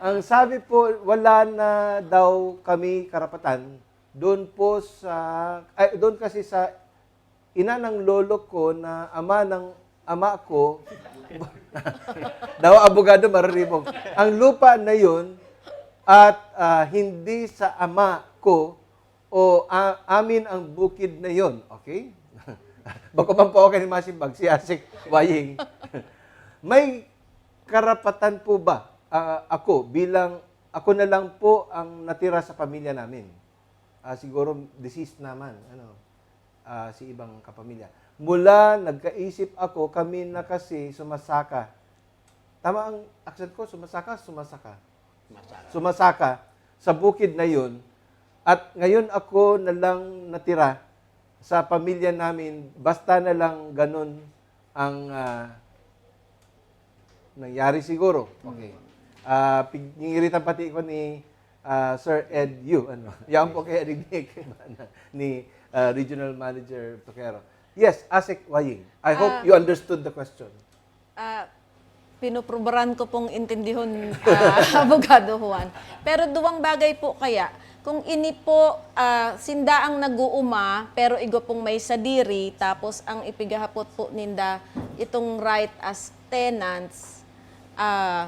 Ang sabi po, wala na daw kami karapatan doon po sa, ay, doon kasi sa ina ng lolo ko na ama ng ama ko, daw abogado maruribong. Ang lupa na yun at, ah, hindi sa ama ko o a amin ang bukid na yon, okay? Bako man po ako kani masimbag, si Asik Waying. May karapatan po ba, ah, ako bilang, ako na lang po ang natira sa pamilya namin? Ah, siguro deceased naman, ano, ah, si ibang kapamilya. Mula nagkaisip ako, kami na kasi sumasaka. Tama ang accent ko? Sumasaka? Sumasaka? Sumasaka. Sumasaka sa bukid na yun. At ngayon ako na lang natira sa pamilya namin, basta na lang ganun ang, ah, nangyari siguro. Okay. Ah, pig-, ngingiritan pati ko ni, ah, Sir Ed Yu, ano. Yan po kaya ni Nick, ni, ah, Regional Manager Toquero. Yes, Asik Waying. I hope Ah. you understood the question. Ah, pinuprobaran ko pong intindihon, ah, Abogado Juan. Pero duwang bagay po kaya, kung ini po, ah, sinda ang nag-uuma, pero igwa pong may sadiri, tapos ang ipigahapot po ninda itong right as tenants, ah,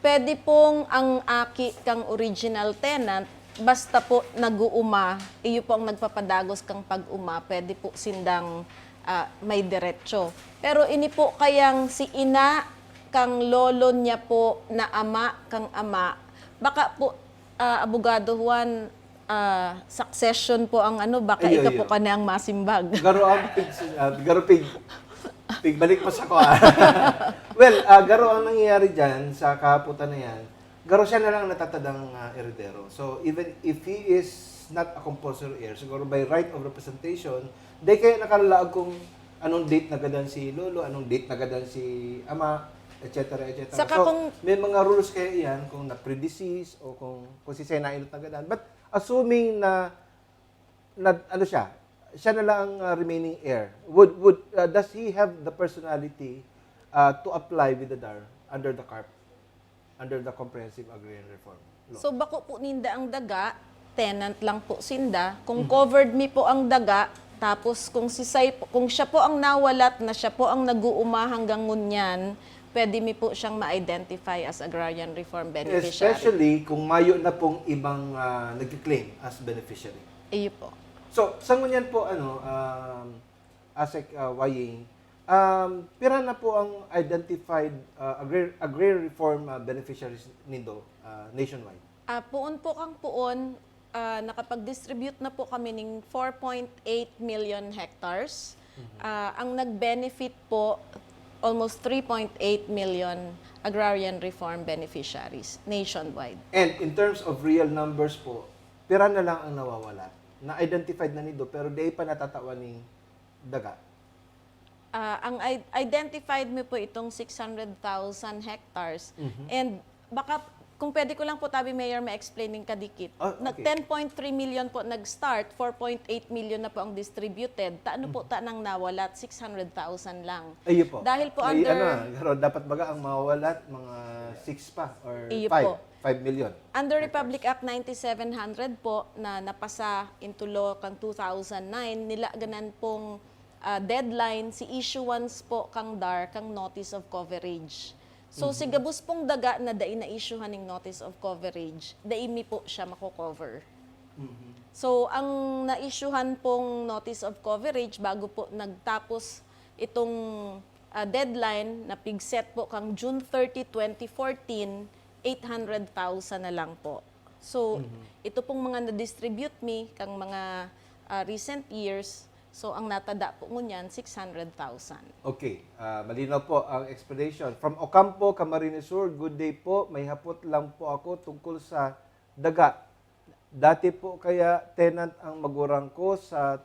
pwede pong ang aki kang original tenant, basta po nag-uuma, iyo po ang nagpapadagos kang pag-uma, pwede po sindang, ah, may derecho. Pero ini po kayang si ina kang lolo niya po na ama kang ama, baka po, ah, Abogado Juan, ah, succession po ang ano, baka Iyo, ika po iyo. Ka na ang masimbag. Garo ang pig-, ah, garo pig-, pigbalik pa sa ko, ah. Well, ah, garo ang nangyayari dyan sa kahaputan na yan, garo siya na lang natatadang, ah, eredero. So, even if he is not a compulsory heir, siguro by right of representation, dahil kaya nakalaag kung anong date nagadan si lolo, anong date nagadan si ama, et cetera, et cetera. Saka So, kung may mga rules kaya iyan kung na-predecease o kung, kung si Sena Inot nagadan. But assuming na, na ano siya, siya na lang ang, ah, remaining heir. Would, would, ah, does he have the personality, ah, to apply with the dar under the CARP, under the Comprehensive Agrarian Reform Law? So, bako po ninda ang daga, tenant lang po sinda. Kung Mhm. covered mi po ang daga, tapos kung si Sai po, kung siya po ang nawalat na siya po ang nag-uuma hanggang ngunyan, pwede mi po siyang ma-identify as agrarian reform beneficiary. Especially kung mayo na pong ibang, ah, nagki-claim as beneficiary. Iyo po. So, sa ngunyan po, ano, um, Asek, ah, Waying, um, pira na po ang identified, ah, agri-, agrarian reform, ah, beneficiaries nindo, ah, nationwide? Ah, poon po kang poon, ah, nakapag-distribute na po kami ning four point eight million hectares. Mhm. Ah, ang nag-benefit po, almost three point eight million agrarian reform beneficiaries nationwide. And in terms of real numbers po, pira na lang ang nawawala? Na-identified na nindo, pero di pa natatawan ning daga? Ah, ang i-, identified mo po itong six hundred thousand hectares. Mhm. And baka, kung pwede ko lang po, tabi Mayor, ma-explain ning kadikit. Ah, Na okay. ten point three million po nag-start, four point eight million na po ang distributed. Taano po Mhm. ta nang nawalat? Six hundred thousand lang. Iyo po. Dahil po May under ano, pero dapat baga ang mawawalat, mga six pa or Iyo five? po. Five million. Under Republic Act ninety-seven hundred po na napasa into law kang two thousand nine, nilaganan pong, ah, deadline si issuance po kang dar kang notice of coverage. So, Mhm. si gabos pong daga na dai na-issuehan ning notice of coverage, dai mi po siya mako-cover. Mhm. So, ang na-issuehan pong notice of coverage bago po nagtapos itong, ah, deadline na pigset po kang June thirty, twenty fourteen, eight hundred thousand na lang po. So, Mhm. ito pong mga na-distribute mi kang mga, ah, recent years, so ang natada po ngunyan, six hundred thousand. Okay, ah, malinaw po ang explanation. From Ocampo, Camarines Sur, good day po. May hapot lang po ako tungkol sa daga. Dati po kaya tenant ang magurang ko sa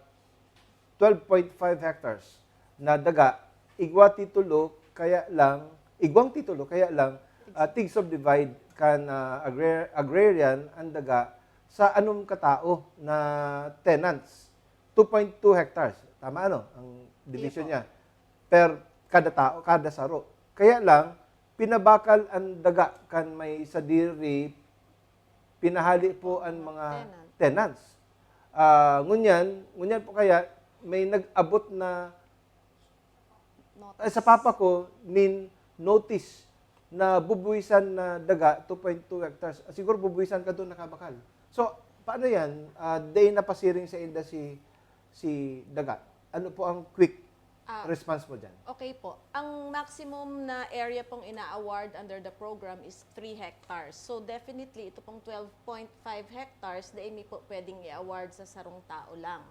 twelve point five hectares na daga, igwa titulo, kaya lang, igwang titulo, kaya lang, ah, tig-subdivide kan, ah, agrar-, agrarian ang daga sa anom katao na tenants. Two point two hectares. Tama, ano, ang division Iyo po. niya. Per kada tao, kada saro. Kaya lang, pinabakal an daga kan may sadiri, pinahali po an mga tenants. Ah, ngunyan, ngunyan po kaya may nag-abot na, ay, sa papa ko, nin notice na bubuwisan na daga, two point two hectares. Ah, siguro bubuwisan ka doon nakabakal. So, paano yan? Ah, day napasiring sa inda si, si daga. Ano po ang quick Ah, response mo dyan? Okay po. Ang maximum na area pong ina-award under the program is three hectares. So definitely, ito pong twelve point five hectares, dai mi po pwedeng i-award sa sarong tao lang.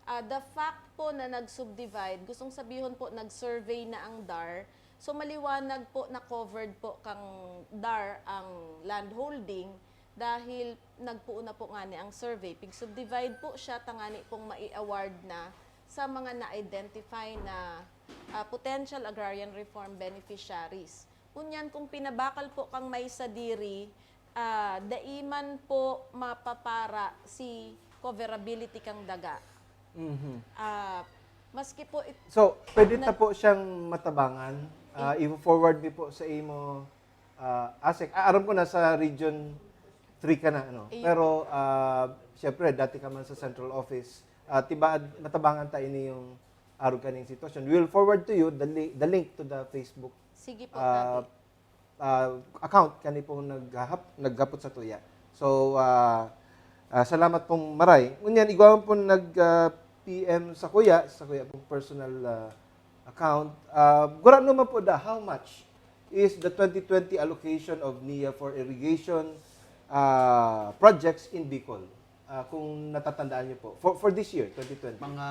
Ah, the fact po na nag-subdivide, gustong sabihon po, nag-survey na ang dar. So maliwanag po na covered po kang dar ang landholding dahil nagpuon na po ngani ang survey. Pig-subdivide po siya tangani pong mai-award na sa mga na-identify na, ah, potential agrarian reform beneficiaries. Ngunyan, kung pinabakal po kang may sadiri, ah, dai man po mapapara si coverability kang daga. Mhm. Ah, maski po it- So, pwede na- ta po siyang matabangan. Ah, i-forward mi po sa imo, ah, ASEC. Ah, aram ko na sa Region three ka na, ano? Iyo. Pero, ah, siyempre, dati ka man sa central office. Ah, tibaad, matabangan ta ini yung arog kaning sitwasyon. We'll forward to you the li-, the link to the Facebook, Sige po, ah, Tabi. ah, account kani pong naghahap-, naghapot sa tuya. So, ah, ah, salamat pong maray. Ngunyan, igwa man pong nag, ah, P M sa kuya, sa kuya pong personal, ah, account. Ah, gurano man po da, how much is the twenty twenty allocation of NIA for irrigation, ah, projects in Bicol? Ah, kung natatandaan niyo po, for, for this year, twenty twenty. Mga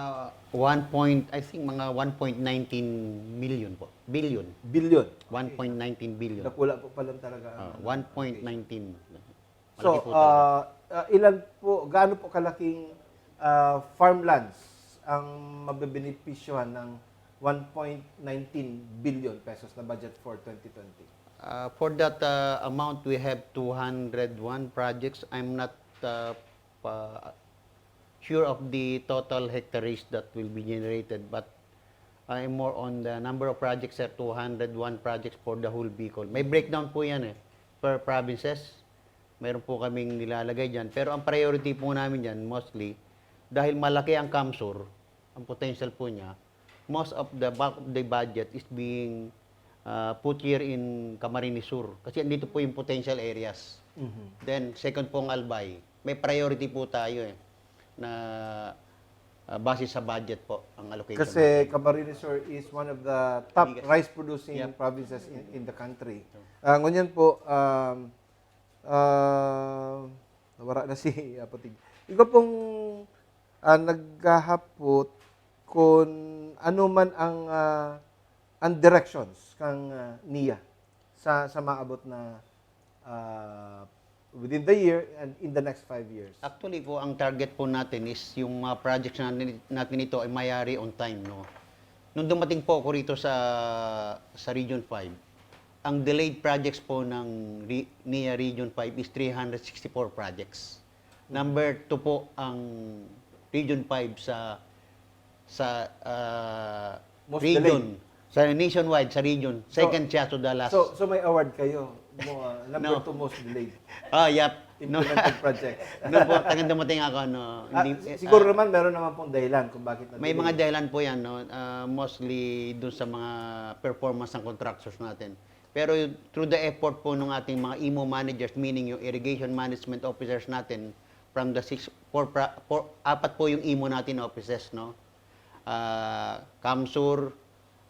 one point, I think, mga one point nineteen million po. Billion. Billion. Okay. One point nineteen billion. Dakula po pala talaga ang, Ah, one point nineteen. So, Malaki po talaga. ah, ah, ilan po, gaano po kalaking, ah, farmlands ang mabebenepisyohan ng one point nineteen billion pesos na budget for twenty twenty? Ah, for that, ah, amount, we have two hundred one projects. I'm not, ah, pa, sure of the total hectares that will be generated, but I'm more on the number of projects, sir, two hundred one projects for the whole Bicol. May breakdown po yan eh, per provinces. Meron po kaming nilalagay dyan. Pero ang priority po namin dyan, mostly, dahil malaki ang CamSur, ang potential po niya, most of the bulk of the budget is being, ah, put here in Camarines Sur. Kasi andito po yung potential areas. Mhm. Then, second po ang Albay. May priority po tayo eh, na, ah, base sa budget po ang allocation Kasi natin. Camarines Sur is one of the top Biggest. rice producing Yep. provinces in, in the country. Yep. Ah, ngunyan po, um, ah, nawara na si Apo Tig. Ikaw pong, ah, naghahapot kung ano man ang, ah, ang directions kang, ah, NIA sa, sa maabot na, ah, within the year and in the next five years? Actually po, ang target po natin is yung mga projects natin, natin ito ay mayari on time, no? Nung dumating po ako rito sa, sa Region five, ang delayed projects po ng re-, NIA Region five is three hundred sixty-four projects. Number two po ang Region five sa, sa, ah, Most region. delayed. Sa nationwide, sa region. So, Second siya to the last. so, so may award kayo. Mo, ah, number No. two most delayed. Ah, yep. No. Implemented project. No po, tagang dumating ako, no. Ah, Hindi, si-, siguro ah, naman, meron naman pong dahilan kung bakit may na-delay. mga dahilan po yan, no? Ah, mostly dun sa mga performance ng contractors natin. Pero through the effort po ng ating mga imo managers, meaning yung irrigation management officers natin, from the six, four, pra-, four, apat po yung imo natin offices, no? Ah, CamSur,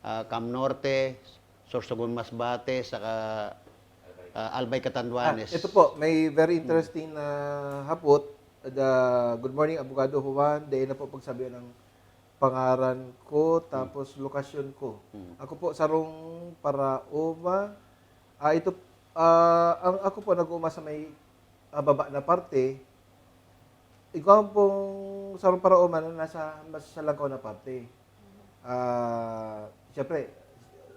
ah, CamNorte, Sorsogon Masbate, saka, ah, Albay Catanduanes. Ah, ito po, may very interesting na hapot. The, good morning, Abogado Juan. Dahil na po pagsabihan ng pangaran ko, tapos lokasyon ko. Mm. Ako po, sarong paraoma. Ah, ito, ah, ang, ako po, nag-uuma sa may, ah, baba na parte. Ikaw pong sarong paraoma na nasa mas sa langkaw na parte. Ah, siyempre,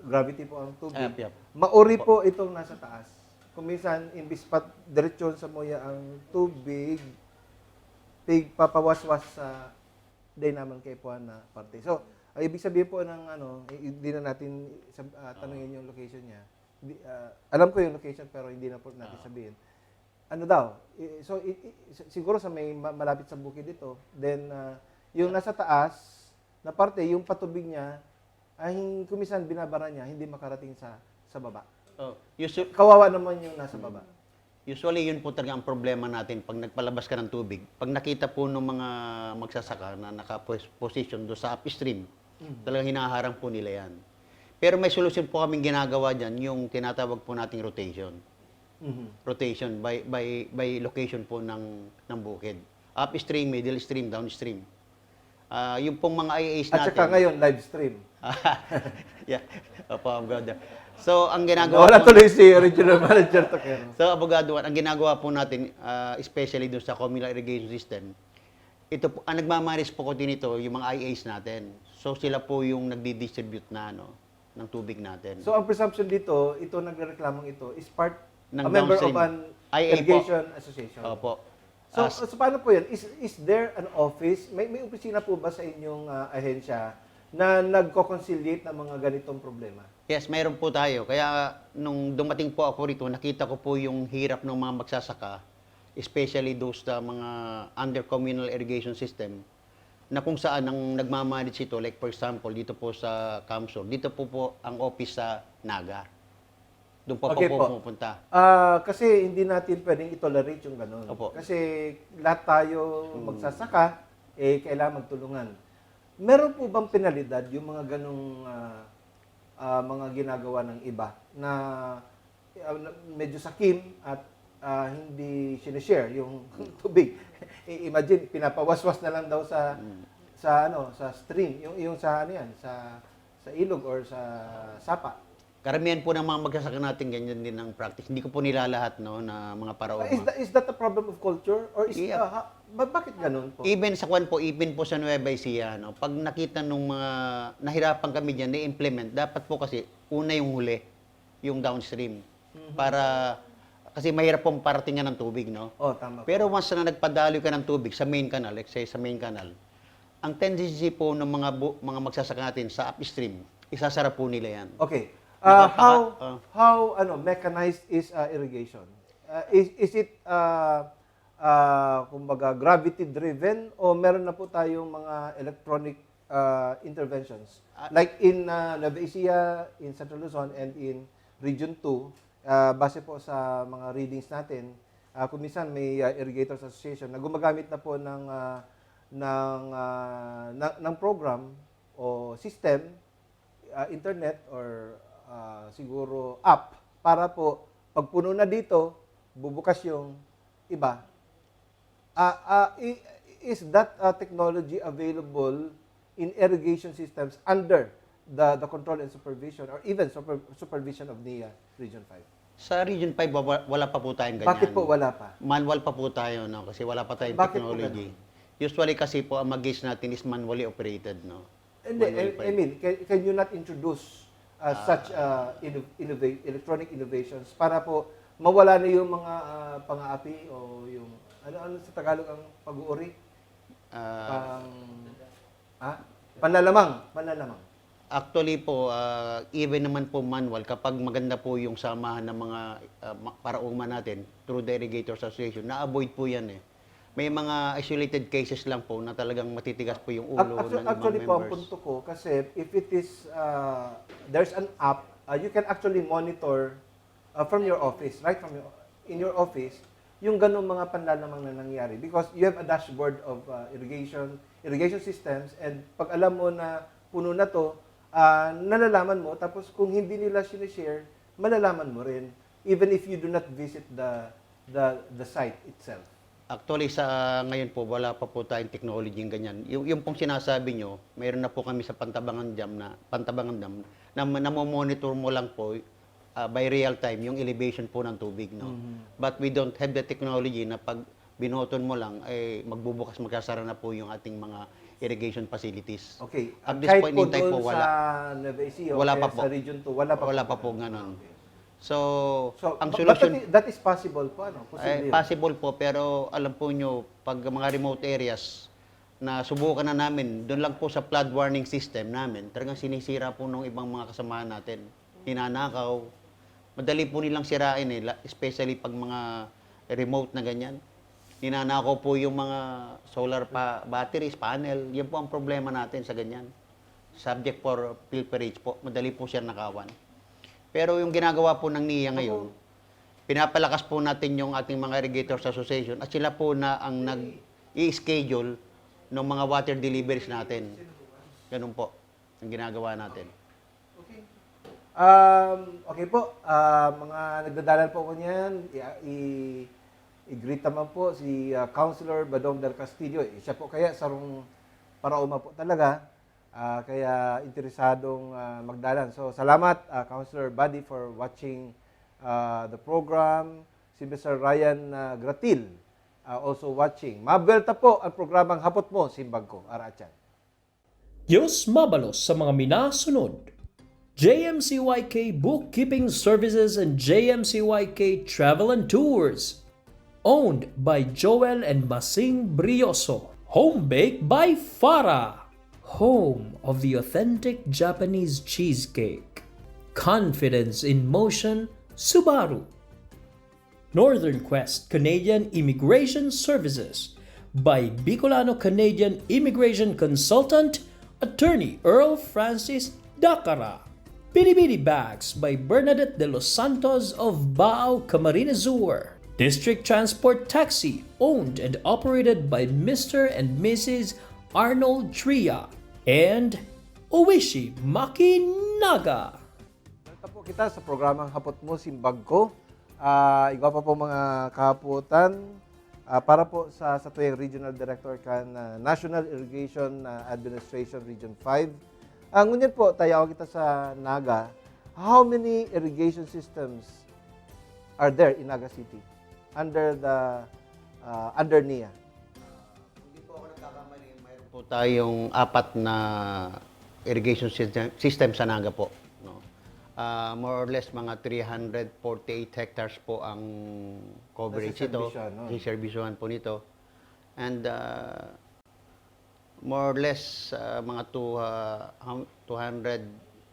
gravity po ang tubig. Ah, yep. Mauri Opo. po itong nasa taas. Kung minsan, imbis pa diretsyon sa muya ang tubig, pigpapawaswas sa day naman kaipuhan na parte. So, ang ibig sabihin po ng ano, i-, hindi na natin sab-, ah, tanungin yung location niya. Di, ah, alam ko yung location, pero hindi na po natin sabihin. Ano daw? I- so, i- i- si- siguro sa may ma- malapit sa bukid ito, then ah, yung nasa taas na parte, yung patubig niya, ay kumisan binabara niya, hindi makarating sa sa baba. Oh, usu- Kawawa naman yung nasa baba. Usually, yun po talaga ang problema natin pag nagpalabas ka ng tubig. Pag nakita po ng mga magsasaka na naka-position doon sa upstream, talagang hinaharang po nila yan. Pero may solusyon po kaming ginagawa dyan, yung tinatawag po nating rotation. Mhm. Rotation by by by location po ng ng bukid. Upstream, middle stream, downstream. Ah, yung pong mga I As natin. At saka ngayon, live stream. Yeah. Opo, abogado. So, ang ginagawa Wala po, tuloy si Regional Manager Takero. So, abogado, ang ginagawa po natin, ah, especially doon sa communal irrigation system, ito po, ang nagmamanage po ko din ito, yung mga I As natin. So, sila po yung nagdi-distribute na, ano, ng tubig natin. So, ang presumption dito, ito nagrereklamong ito is part, ng a member of an I A po. Irrigation Association. Opo. So, As- so paano po yan? Is, is there an office? May, may opisina po ba sa inyong ah, ahensya na nagko-conciliate ng mga ganitong problema? Yes, mayroon po tayo. Kaya nung dumating po ako rito, nakita ko po yung hirap ng mga magsasaka, especially those sa mga under communal irrigation system, na kung saan ang nagmamanage ito, like for example, dito po sa Kamsur, dito po po ang office sa Naga. Doon pa Okay po po. pumupunta. Ah, kasi hindi natin pwedeng i-tolerate yung ganun. Opo. Kasi lahat tayo magsasaka, eh, kailangan magtulungan. Meron po bang penalidad yung mga ganung ah, ah, mga ginagawa ng iba na, ah, na medyo sakim at ah, hindi sinishare yung tubig? I- Imagine, pinapawaswas na lang daw sa sa ano, sa stream, yung yung sa ano yan, sa sa ilog or sa sapa. Karamihan po ng mga magsasaka natin, ganyan din ang practice. Hindi ko po nilalahat, no, na mga paraoma. Is, that, is that a problem of culture? Or is, Yeah. uh, ha- ba, bakit ganun po? Even sa kwan po, even po sa Nueva Ecija, no, pag nakita nung mga nahirapan kami dyan, na-implement, dapat po kasi una yung huli, yung downstream. Para, kasi mahirap pong paratingan ng tubig, no? Oh, tama po. Pero once na nagpadaloy ka ng tubig sa main canal, let's say sa main canal, ang tendency po ng mga bu- mga magsasaka natin sa upstream, isasara po nila yan. Okay. Uh, Nakapaka- how uh. how ano mechanized is uh, irrigation? Uh, is is it uh, uh, kumbaga gravity driven o meron na po tayong mga electronic uh, interventions? Uh, like in uh, Nueva Ecija, in Central Luzon and in Region two, uh, base po sa mga readings natin, uh, kung minsan may uh, Irrigators Association na gumagamit na po ng uh, ng, ah, ng, ng program o system, ah, internet or, ah, siguro app para po pag puno na dito, bubukas yung iba. Ah, ah, i- is that ah, technology available in irrigation systems under the the control and supervision or even super- supervision of NIA Region five? Sa Region five, wa- wala pa po tayong ganyan. Bakit po wala pa? Manual pa po tayo, no? Kasi wala pa tayong Bakit po technology. Usually kasi po, ang mga gauge natin is manually operated, no? Hindi, Manually I, I operated. mean, can, can you not introduce uh, such uh, inno- innova- electronic innovations para po mawala na yung mga uh, pang-aapi o yung, ano, ano sa Tagalog ang pag-uuri? Ah, Pang, ha? Panlalamang, panlalamang. Actually po, ah, even naman po manual, kapag maganda po yung samahan ng mga ah, ma- paraoma natin through the Irrigators Association, na-avoid po yan eh. May mga isolated cases lang po na talagang matitigas po yung ulo Ac- actu- ng mga Actually po, ang members. punto ko, kasi if it is, uh, there's an app, uh, you can actually monitor uh, from your office, right from your, in your office, yung ganong mga panlalamang na nangyari. Because you have a dashboard of uh, irrigation, irrigation systems, and pag alam mo na puno na to, uh, nalalaman mo, tapos kung hindi nila sinishare, malalaman mo rin, even if you do not visit the, the, the site itself. Actually, sa ngayon po, wala pa po tayong technology ng ganyan. Yung, yung pong sinasabi nyo, mayroon na po kami sa Pantabangan Dam na, Pantabangan Dam, na namomonitor mo lang po ah, by real time yung elevation po ng tubig, no? Mhm. But we don't have the technology na pag binoton mo lang, eh, magbubukas, magsasara na po yung ating mga irrigation facilities. Okay. At this Kahit point po in time doon po, wala. sa Nueva Ecija, Wala pa kaya po. sa Region two, wala pa Wala po pa po ganun. ganun. Okay. So, So, ang but, but solution, that i- that is possible po, ano? Posible eh, yun. Possible po, pero alam po nyo, pag mga remote areas, na subukan na namin, doon lang po sa flood warning system namin, talagang sinisira po ng ibang mga kasamahan natin. Hinanakaw, Madali po nilang sirain eh, la- especially pag mga remote na ganyan. Ninanakaw po yung mga solar pa batteries, panel. Yan po ang problema natin sa ganyan. Subject for pilferage po. Madali po siyang nakawan. Pero yung ginagawa po ng niya ngayon, pinapalakas po natin yung ating mga Irrigators Association at sila po na ang nag-i-schedule ng mga water deliveries natin. Ganun po ang ginagawa natin. Okay. Um, okay po, ah, mga nagdadalan po ako niyan, i- i- i-greet naman po si ah, Councilor Badong Del Castillo. Eh, siya po kaya sarong paraoma po talaga. Ah, kaya interesadong ah, magdalan. So, salamat, ah, Councilor Buddy, for watching ah, the program. Si Mister Ryan ah, Gratil ah, also watching. Mabuelta po ang programang Hapot Mo, Simbag Ko, Araatyan. Diyos mabalos sa mga minasunod. J M C Y K Bookkeeping Services and J M C Y K Travel and Tours. Owned by Joel and Masing Brioso. Home baked by Farah. Home of the authentic Japanese cheesecake. Confidence in motion, Subaru. Northern Quest Canadian Immigration Services by Bicolano Canadian Immigration Consultant Attorney Earl Francis Dacara. Bini-bini Bags by Bernadette de los Santos of Baao, Camarines Sur. District Transport Taxi, owned and operated by Mister and Missus Arnold Tria. And Oishi Maki Naga. Welcome po kita sa programang Hapot Mo, Simbag Ko. Ah, igwa pa po mga kahapotan ah, para po sa satuyang Regional Director kan ah, National Irrigation ah, Administration Region five. Ah, ngunyan po, tayaw kita sa Naga. How many irrigation systems are there in Naga City under the ah, under NIA? Hindi po ako nagkakamali, mayroon po tayong apat na irrigation system, system sa Naga po. No? Ah, more or less mga three hundred forty-eight hectares po ang coverage ito, Nasiservisyohan, no? siservisyohan po nito. And ah, more or less ah, mga two, ah, hum- two hundred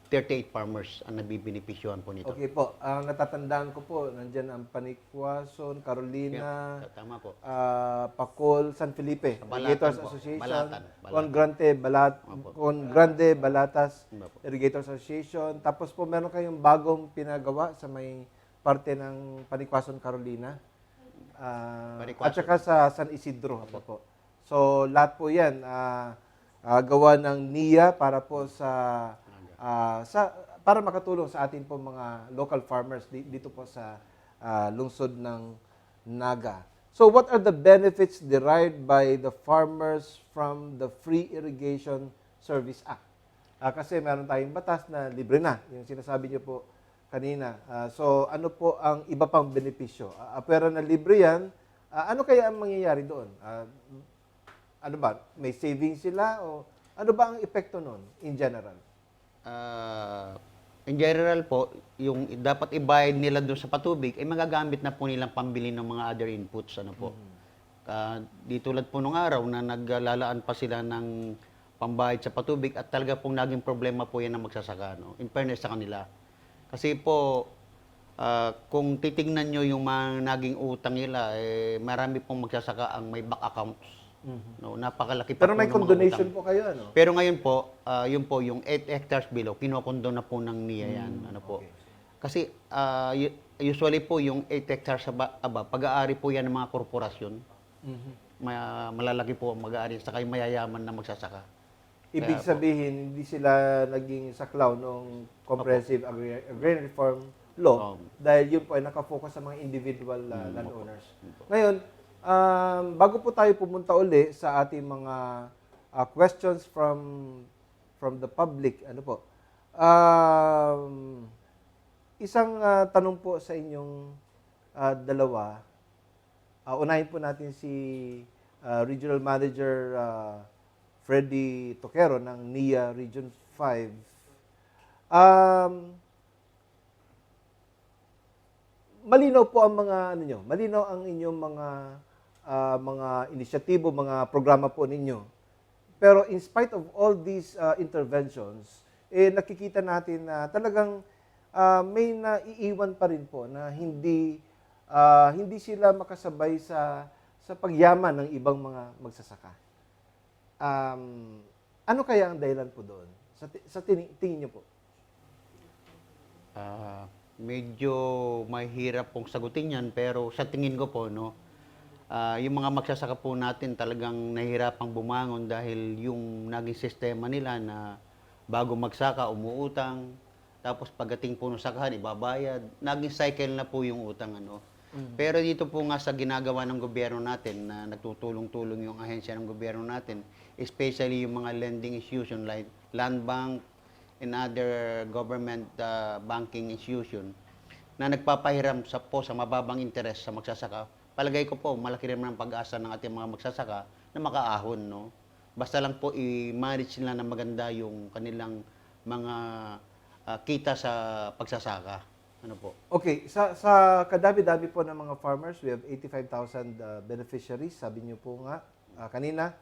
thirty-eight farmers ang nabibenepisyohan po nito. Okay po, ang natatandaan ko po, nandyan ang Panikwason, Carolina, Tama po. ah, Pacol, San Felipe, Balatan Irrigators po. Association, Balatan, Balatan. Con Grande, Balat, Opo. Con Grande, Balatas, Opo. Irrigators Association. Tapos po meron kayong bagong pinagawa sa may parte ng Panikwason, Carolina. Ah, Panikwason. At saka sa San Isidro. Ano po. So lahat po yan, ah, ah, gawa ng NIA para po sa, ah, sa para makatulong sa ating po mga local farmers di- dito po sa ah, lungsod ng Naga. So what are the benefits derived by the farmers from the Free Irrigation Service Act? Ah, kasi meron tayong batas na libre na, yung sinasabi niyo po kanina. Ah, so ano po ang iba pang benepisyo? Ah, apwera na libre yan, ah, ano kaya ang mangyayari doon? Ah, ano ba? May savings sila o ano ba ang epekto noon in general? Ah, in general po, yung dapat ibayad nila doon sa patubig ay magagamit na po nilang pambili ng mga other inputs, ano po. Ah, di tulad po nung araw na naglalaan pa sila ng pambayad sa patubig at talaga pong naging problema po yan ng magsasaka, no? In fairness sa kanila. Kasi po, ah, kung titingnan nyo yung mga naging utang nila, eh, marami pong magsasaka ang may back accounts. No, napakalaki pa Pero po may ng mga condonation utang. po kayo, ano? Pero ngayon po, ah, yun po, yung eight hectares below, kinokondo na po ng NIA yan. Ano po? Okay. Kasi ah, u- usually po, yung eight hectares aba, aba, pag-aari po yan ng mga korporasyon. Ma- malalaki po ang mag-aari, saka yung mayayaman na magsasaka. Ibig Kaya po- sabihin, hindi sila naging saklaw ng Comprehensive Agri- Agrarian Reform Law Um, dahil yun po ay nakafocus sa mga individual uh, Mm, landowners. opo. Ngayon, um, bago po tayo pumunta uli sa ating mga uh, questions from from the public, ano po? Um, isang uh, tanong po sa inyong uh, dalawa. Uh, unahin po natin si uh, Regional Manager uh, Freddy Toquero ng NIA Region five. Um, malinaw po ang mga ano nyo, malinaw ang inyong mga ah, mga inisyatibo, mga programa po ninyo. Pero in spite of all these ah, interventions, eh nakikita natin na talagang Ah, may naiiwan pa rin po na hindi, ah, hindi sila makasabay sa, sa pagyaman ng ibang mga magsasaka. Um, ano kaya ang dahilan po doon? Sa ti-, sa tini-, tingin niyo po? Ah, medyo mahirap pong sagutin yan, pero sa tingin ko po, no, ah, yung mga magsasaka po natin talagang nahihirapang bumangon dahil yung naging sistema nila na bago magsaka, umuutang, tapos pagdating po ng sakahan, ibabayad. Naging cycle na po yung utang, ano. Pero dito po nga sa ginagawa ng gobyerno natin, na nagtutulong-tulong yung ahensya ng gobyerno natin, especially yung mga lending institution like Land Bank and other government, ah, banking institution, na nagpapahiram sa, po sa mababang interes sa magsasaka, palagay ko po, malaki rin naman ang pag-asa ng ating mga magsasaka na makaahon, no? Basta lang po i-manage nila na maganda yung kanilang mga, ah, kita sa pagsasaka. Ano po? Okay, sa, sa kadami-dami po ng mga farmers, we have eighty-five thousand, ah, beneficiaries, sabi niyo po nga, ah, kanina.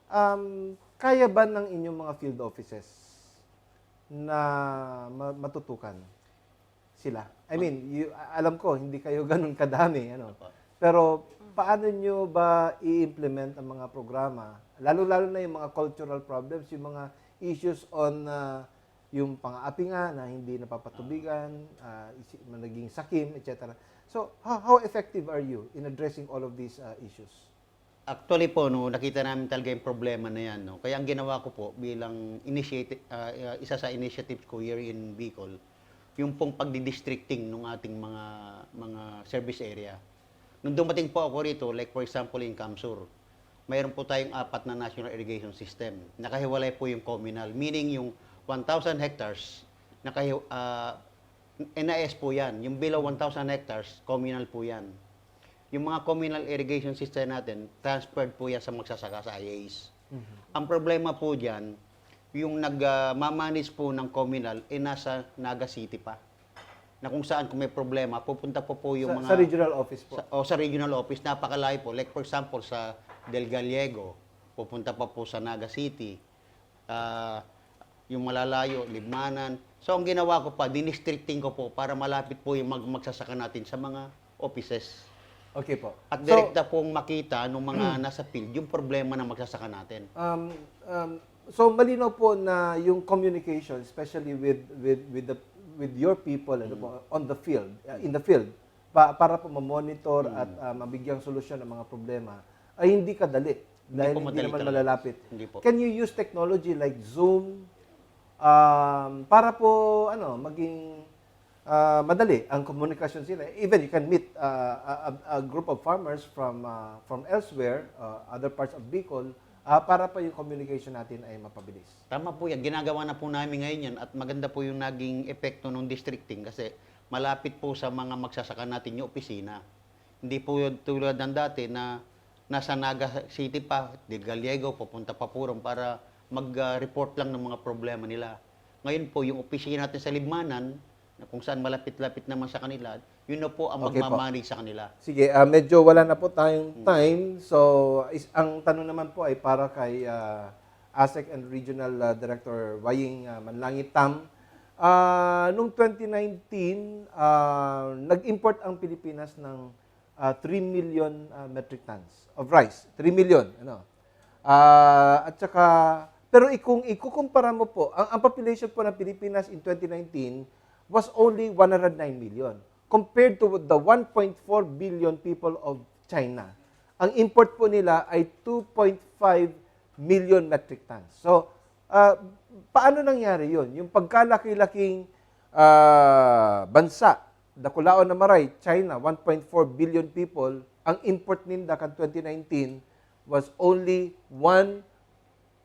Um, kaya ba ng inyong mga field offices na ma-, matutukan sila? I mean, you, alam ko, hindi kayo ganun kadami, ano? Opo. Pero paano nyo ba i-implement ang mga programa? Lalo-lalo na yung mga cultural problems, yung mga issues on, ah, yung pang-aapi nga na hindi napapatubigan, ah, isi-, naging sakim, et cetera. So, how, how effective are you in addressing all of these, ah, issues? Actually po, no, nakita namin talaga yung problema na yan, no? Kaya ang ginawa ko po bilang initiative, ah, ah, isa sa initiatives ko here in Bicol, yung pong pagdidistricting ng ating mga, mga service area. Nung dumating po ako rito, like for example in CamSur, mayroon po tayong apat na national irrigation system. Nakahiwalay po yung communal, meaning yung one thousand hectares, nakahi-, ah, N I S po yan. Yung below one thousand hectares, communal po yan. Yung mga communal irrigation system natin, transferred po yan sa magsasaka sa I A As. Ang problema po dyan, yung nag-, ah, mamanage po ng communal, eh nasa Naga City pa. Na kung saan kung may problema, pupunta po po yung Sa, mga... sa regional office po. Sa, o sa regional office, napakalayo po. Like for example, sa Del Gallego, pupunta pa po sa Naga City. Ah, yung malalayo, Libmanan. So, ang ginawa ko pa, dinistricting ko po para malapit po yung mag-, magsasaka natin sa mga offices. Okay po. At So, direkta pong makita ng mga nasa field yung problema ng magsasaka natin. Um, um, so malinaw po na yung communication, especially with with with the with your people, ano po, on the field, uh, in the field, pa, para po ma-monitor at, uh, mabigyang solusyon ang mga problema, ay hindi kadali dahil po hindi madali naman talaga. Malalapit. Hindi po. Can you use technology like Zoom, um, para po, ano, maging, uh, madali ang komunikasyon sila? Even you can meet, uh, a, a- a group of farmers from, uh, from elsewhere, uh, other parts of Bicol, uh, para pa yung communication natin ay mapabilis. Tama po yan. Ginagawa na po namin ngayon yan at maganda po yung naging epekto ng districting kasi malapit po sa mga magsasaka natin yung opisina. Hindi po yun tulad ng dati na nasa Naga City pa, Del Gallego, pupunta pa po ron para mag-report lang ng mga problema nila. Ngayon po, yung opisina natin sa Libmanan, na kung saan malapit-lapit naman sa kanila, yun na po ang Okay po. Magmamanage sa kanila. Sige, ah, medyo wala na po tayong time. So, is, ang tanong naman po ay para kay, ah, ASEC and Regional, ah, Director Waying, ah, Manlangit Tam. Ah, noong twenty nineteen, ah, nag-import ang Pilipinas ng, ah, three million, ah, metric tons of rice. Three million, ano. Ah, at saka, pero i-, kung ikukumpara mo po, ang, ang population po ng Pilipinas in twenty nineteen was only one hundred nine million compared to the one point four billion people of China. Ang import po nila ay two point five million metric tons. So, ah, paano nangyari yun? Yung pagkalaki-laking, ah, bansa, dakulaon na maray, China, one point four billion people, ang import ninda kan twenty nineteen was only one,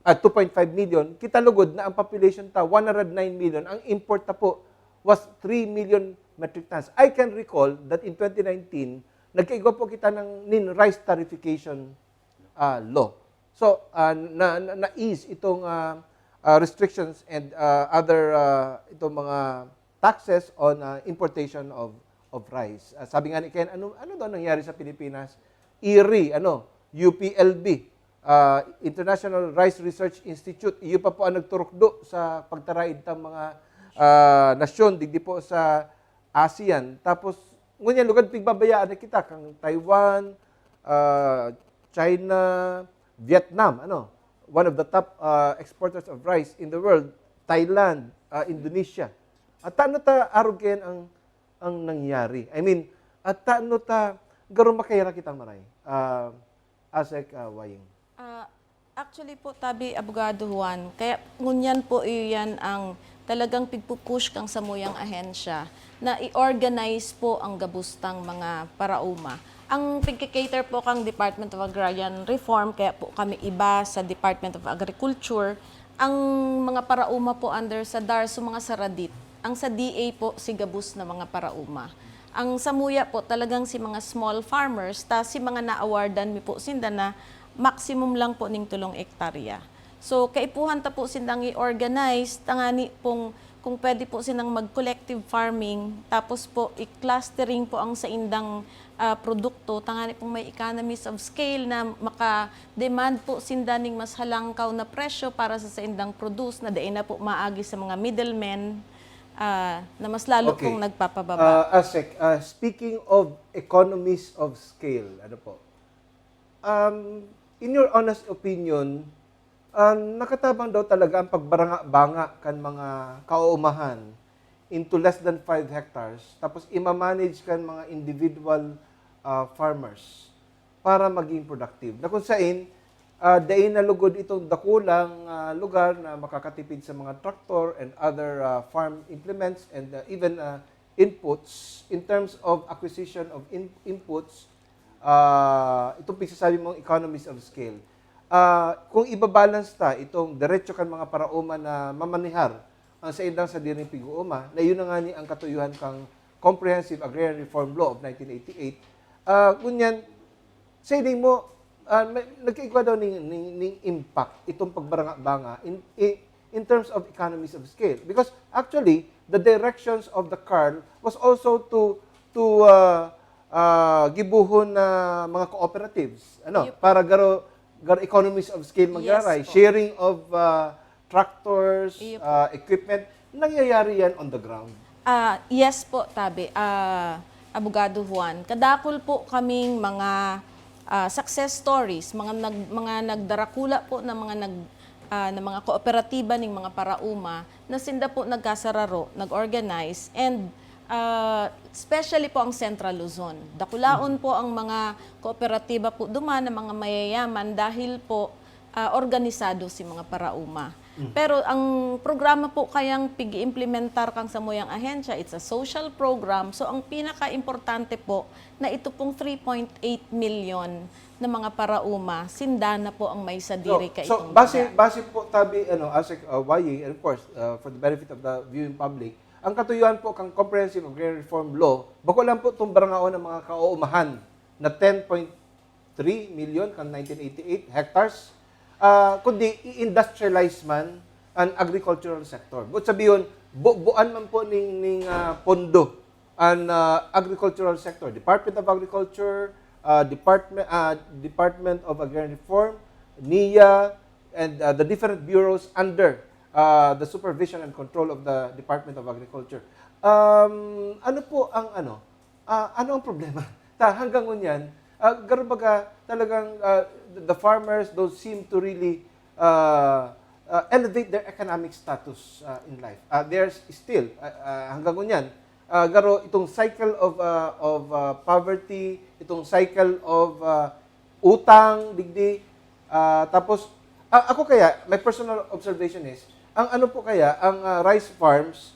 ah, two point five million. Kita lugod na ang population ta, one hundred nine million. Ang import ta po was three million metric tons. I can recall that in twenty nineteen, nagkaigwa po kita ng nin rice tarification, ah, law. So, ah, na, na, na-ease itong, ah, ah, restrictions and, ah, other, ah, itong mga taxes on, ah, importation of, of rice. Ah, sabi nga ni Ken, ano, ano daw nangyari sa Pilipinas? IRRI, ano, U P L B, ah, International Rice Research Institute, iyo pa po ang nagturukdo sa pagtaraid ta mga, ah, nasyon digdi po sa ASEAN. Tapos, ngunyan lugad pigbabayaan na kita, kang Taiwan, ah, China, Vietnam, ano, one of the top, ah, exporters of rice in the world, Thailand, ah, Indonesia. At ano ta arog kayan ang, ang nangyari? I mean, at ano ta, garo makayara kitang maray? Ah, Asek, ah, Waying. Ah, actually po, tabi, Abogado Juan, kaya ngunyan po iyan ang talagang pigpupush kang samuyang ahensya na i-organize po ang gabustang mga parauma. Ang pigkikater po kang Department of Agrarian Reform, kaya po kami iba sa Department of Agriculture, ang mga parauma po under sa DAR, so mga saradit. Ang sa D A po, si gabus na mga parauma. Ang samuya po, talagang si mga small farmers, ta si mga na-awardan mi po sinda na maximum lang po ning tulong ektarya. So, kaipuhan ta po sindang i-organize, tangani pong kung pwede po silang mag-collective farming, tapos po i-clustering po ang saindang ah, produkto, tangani pong may economies of scale na maka-demand po sinda ning mas halangkaw na presyo para sa saindang produce na dai na po maagi sa mga middlemen ah, na mas lalo Okay. pong nagpapababa. Uh, Asek, uh, speaking of economies of scale, ano po? Um, in your honest opinion, um, nakatabang daw talaga ang pagbaranga-banga kan mga kauumahan into less than five hectares, tapos ima-manage kan mga individual uh, farmers para maging productive. Na kung sain, uh, dai na lugod itong dakulang uh, lugar na makakatipid sa mga tractor and other uh, farm implements and uh, even uh, inputs in terms of acquisition of in- inputs, uh, itong pagsasabi mong economies of scale. Uh, kung ibabalance ta itong diretso kan mga paraoma na mamanihar ang sa indang sadiring pig-uuma, na yun na nga ni ang katuyuhan kang Comprehensive Agrarian Reform Law of nineteen eighty-eight, uh, ngunyan, sa ining mo, uh, may, nagkaigwa daw ning, ning, ning impact itong pagbaranga-banga in, in, in terms of economies of scale. Because actually, the directions of the CARL was also to to uh, uh, gibuhon na mga cooperatives, ano, Iyo po. Para garo garo economies of scale Yes magraray, po. Sharing of uh, tractors, Iyo po. Uh, equipment, nangyayari yan on the ground. Ah, yes po, tabi. Ah, Abogado Juan, kadakul po kaming mga ah, success stories, mga nag, mga nagdarakula po na mga nag ah, na mga kooperatiba ning mga parauma na sinda po nagkasararo, nag-organize, and ah, especially po ang Central Luzon. Dakulaon po ang mga kooperatiba po duman na mga mayayaman dahil po ah, organisado si mga parauma. Pero ang programa po kayang pig-iimplementar kang samuyang ahensya, it's a social program. So ang pinaka-importante po na ito pong three point eight million na mga parauma, sinda na po ang may sadiri So, kaitong so base, lugar. Base po tabi, ano, Asek uh, Waying, and of course, uh, for the benefit of the viewing public, ang katuyuhan po kang Comprehensive Agrarian Reform Law, bako lang po itong barangaon ng mga kauumahan na ten point three million kan nineteen eighty-eight hectares, ah, kundi i-industrialize man ang agricultural sector. Buot sabihon, bubuan man po ning, ning ah, pondo ang ah, agricultural sector, Department of Agriculture, ah, Department ah, Department of Agrarian Reform, NIA, and ah, the different bureaus under ah, the supervision and control of the Department of Agriculture. Um, ano po ang ano? Ah, ano ang problema? Ta hanggang ngunyan, ah, garo baga talagang ah, the farmers don't seem to really ah, ah, elevate their economic status ah, in life. Ah, there's still ah, ah, hanggang ngunyan, ah, garo itong cycle of ah, of ah, poverty, itong cycle of ah, utang, digdi. Ah, tapos ah, ako kaya, my personal observation is, ang ano po kaya, ang ah, rice farms,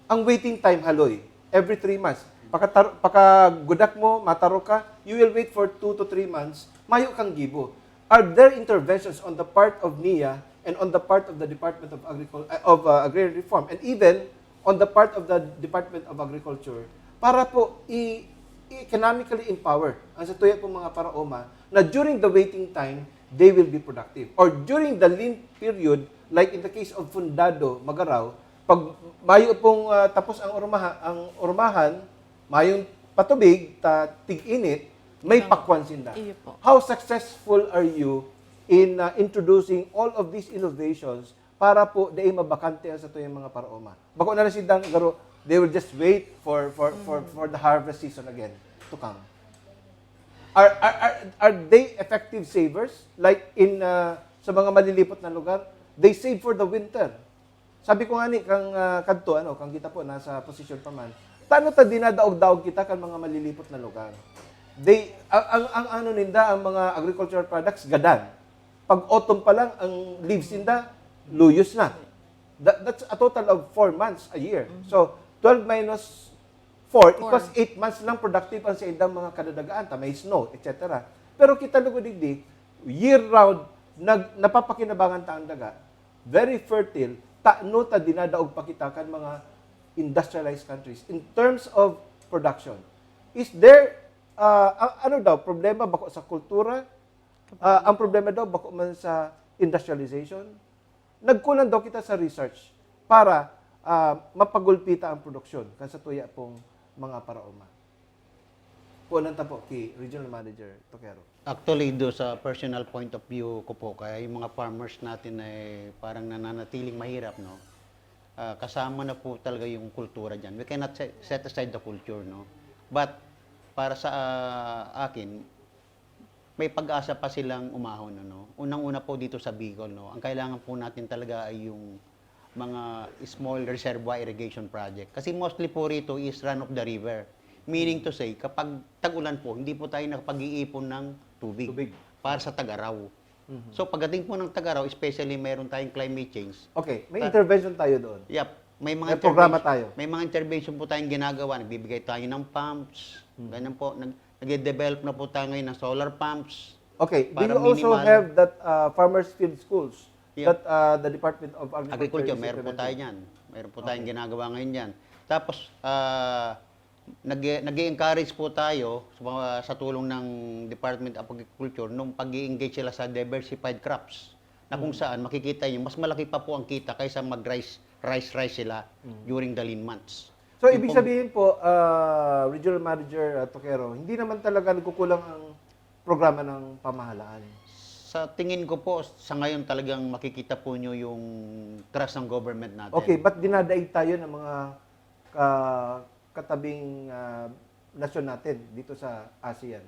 ang waiting time haloy, every three months. Pakatar- pakagudak mo, mataro ka, you will wait for two to three months, mayo kang gibo. Are there interventions on the part of NIA and on the part of the Department of Agricul- uh, of uh, Agrarian Reform and even on the part of the Department of Agriculture para po i- i-economically empower ang sa tuya pong mga paraoma na during the waiting time, they will be productive. Or during the lean period, like in the case of Fundado, Magarao, pag mayo pong ah, tapos ang urmaha, ang urmahan, mayong patubig, ta tig-init, may pakwan sinda. Iyo po. How successful are you in uh, introducing all of these innovations para po dai mabakante ang satuyang mga paraoma. Bako na lang sindang garo, they will just wait for for for for the harvest season again to come. Are are are, are they effective savers? Like in, ah, sa mga malilipot na lugar, they save for the winter. Sabi ko nga ni kang, ah, kadto, ano, kang kita po nasa posisyon pa man. Tano ta dinadaog-daog kita kan mga malilipot na lugar? They, ang, ang, ang ano ninda, ang mga agricultural products, gadan. Pag autumn pa lang, ang leaves ninda, luyos na. That, that's a total of four months a year. So, twelve minus four equals eight months lang productive ang sa indang mga kadadagaan, ta may snow, et cetera. Pero kita lugod digdi, year-round, nag-, napapakinabangan ta ang daga, very fertile, tano ta dinadaog pa kita kan mga industrialized countries in terms of production. Is there, ah, a-, ano daw, problema bako sa kultura? Ah, ang problema daw bako man sa industrialization? Nagkulang daw kita sa research para, ah, mapagulpi ta ang produksyon kan sa tuya pong mga paraoma. Punan ta po ki Regional Manager Tokero. Actually, do sa personal point of view ko po, kaya yung mga farmers natin ay parang nananatiling mahirap, no? Ah, kasama na po talaga yung kultura diyan. We cannot set, set aside the culture, no? But para sa, ah, akin, may pag-asa pa silang umahon, ano? Unang-una po dito sa Bicol, no? Ang kailangan po natin talaga ay yung mga small reservoir irrigation project. Kasi mostly po rito is run of the river. Meaning to say, kapag tag-ulan po, hindi po tayo nakapag-iipon ng tubig Tubig. para sa tag-araw. Mhm. So, pagdating po ng tag-araw, especially mayroon tayong climate change. Okay, may Ta- intervention tayo doon. Yep. May mga May programa intervention, tayo. may mga intervention po tayong ginagawa. Nagbibigay tayo ng pumps. Mhm. Ganyan po. Nag- nagde-develop na po tayo ngayon ng solar pumps. Okay, do Para you also minimal. have that, uh, farmers field schools Yep. that, uh, the Department of Agriculture Agriculture, is meron po implementing? tayo niyan. Meron po tayong Okay. ginagawa ngayon diyan. Tapos, ah, nag-, nag-e-encourage po tayo sa mga, sa tulong ng Department of Agriculture nung pag-i-engage sila sa diversified crops na kung Mm. saan makikita niyo mas malaki pa po ang kita kaysa mag-rice, rice, rice sila Mm. during the lean months. So, Yung ibig pong sabihin po, ah, Regional Manager, ah, Tokero, hindi naman talaga nagkukulang ang programa ng pamahalaan. Sa tingin ko po, sa ngayon talagang makikita po niyo yung trust ng government natin. Okay, but dinadaig tayo ng mga ka-, katabing, ah, nasyon natin dito sa ASEAN?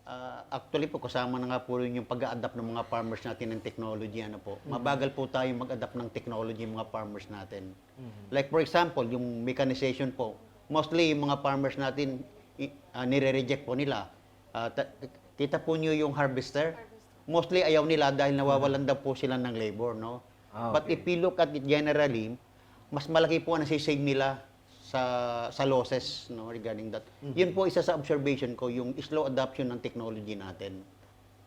Ah, actually po, kasama na nga po rin yung pag-a-adapt ng mga farmers natin ng technology, ano po. Mhm. Mabagal po tayo mag-adapt ng technology yung mga farmers natin. Mhm. Like for example, yung mechanization po, mostly yung mga farmers natin, i-, ah, nire-reject po nila. Ah, ta-, kita po niyo yung harvester, Harvester. mostly ayaw nila dahil nawawalan Mhm. daw po sila ng labor, no? Ah, But okay. if you look at it generally, mas malaki po ang nasi-save nila sa, sa losses, no, regarding that. Mhm. Yun po isa sa observation ko, yung slow adoption ng technology natin,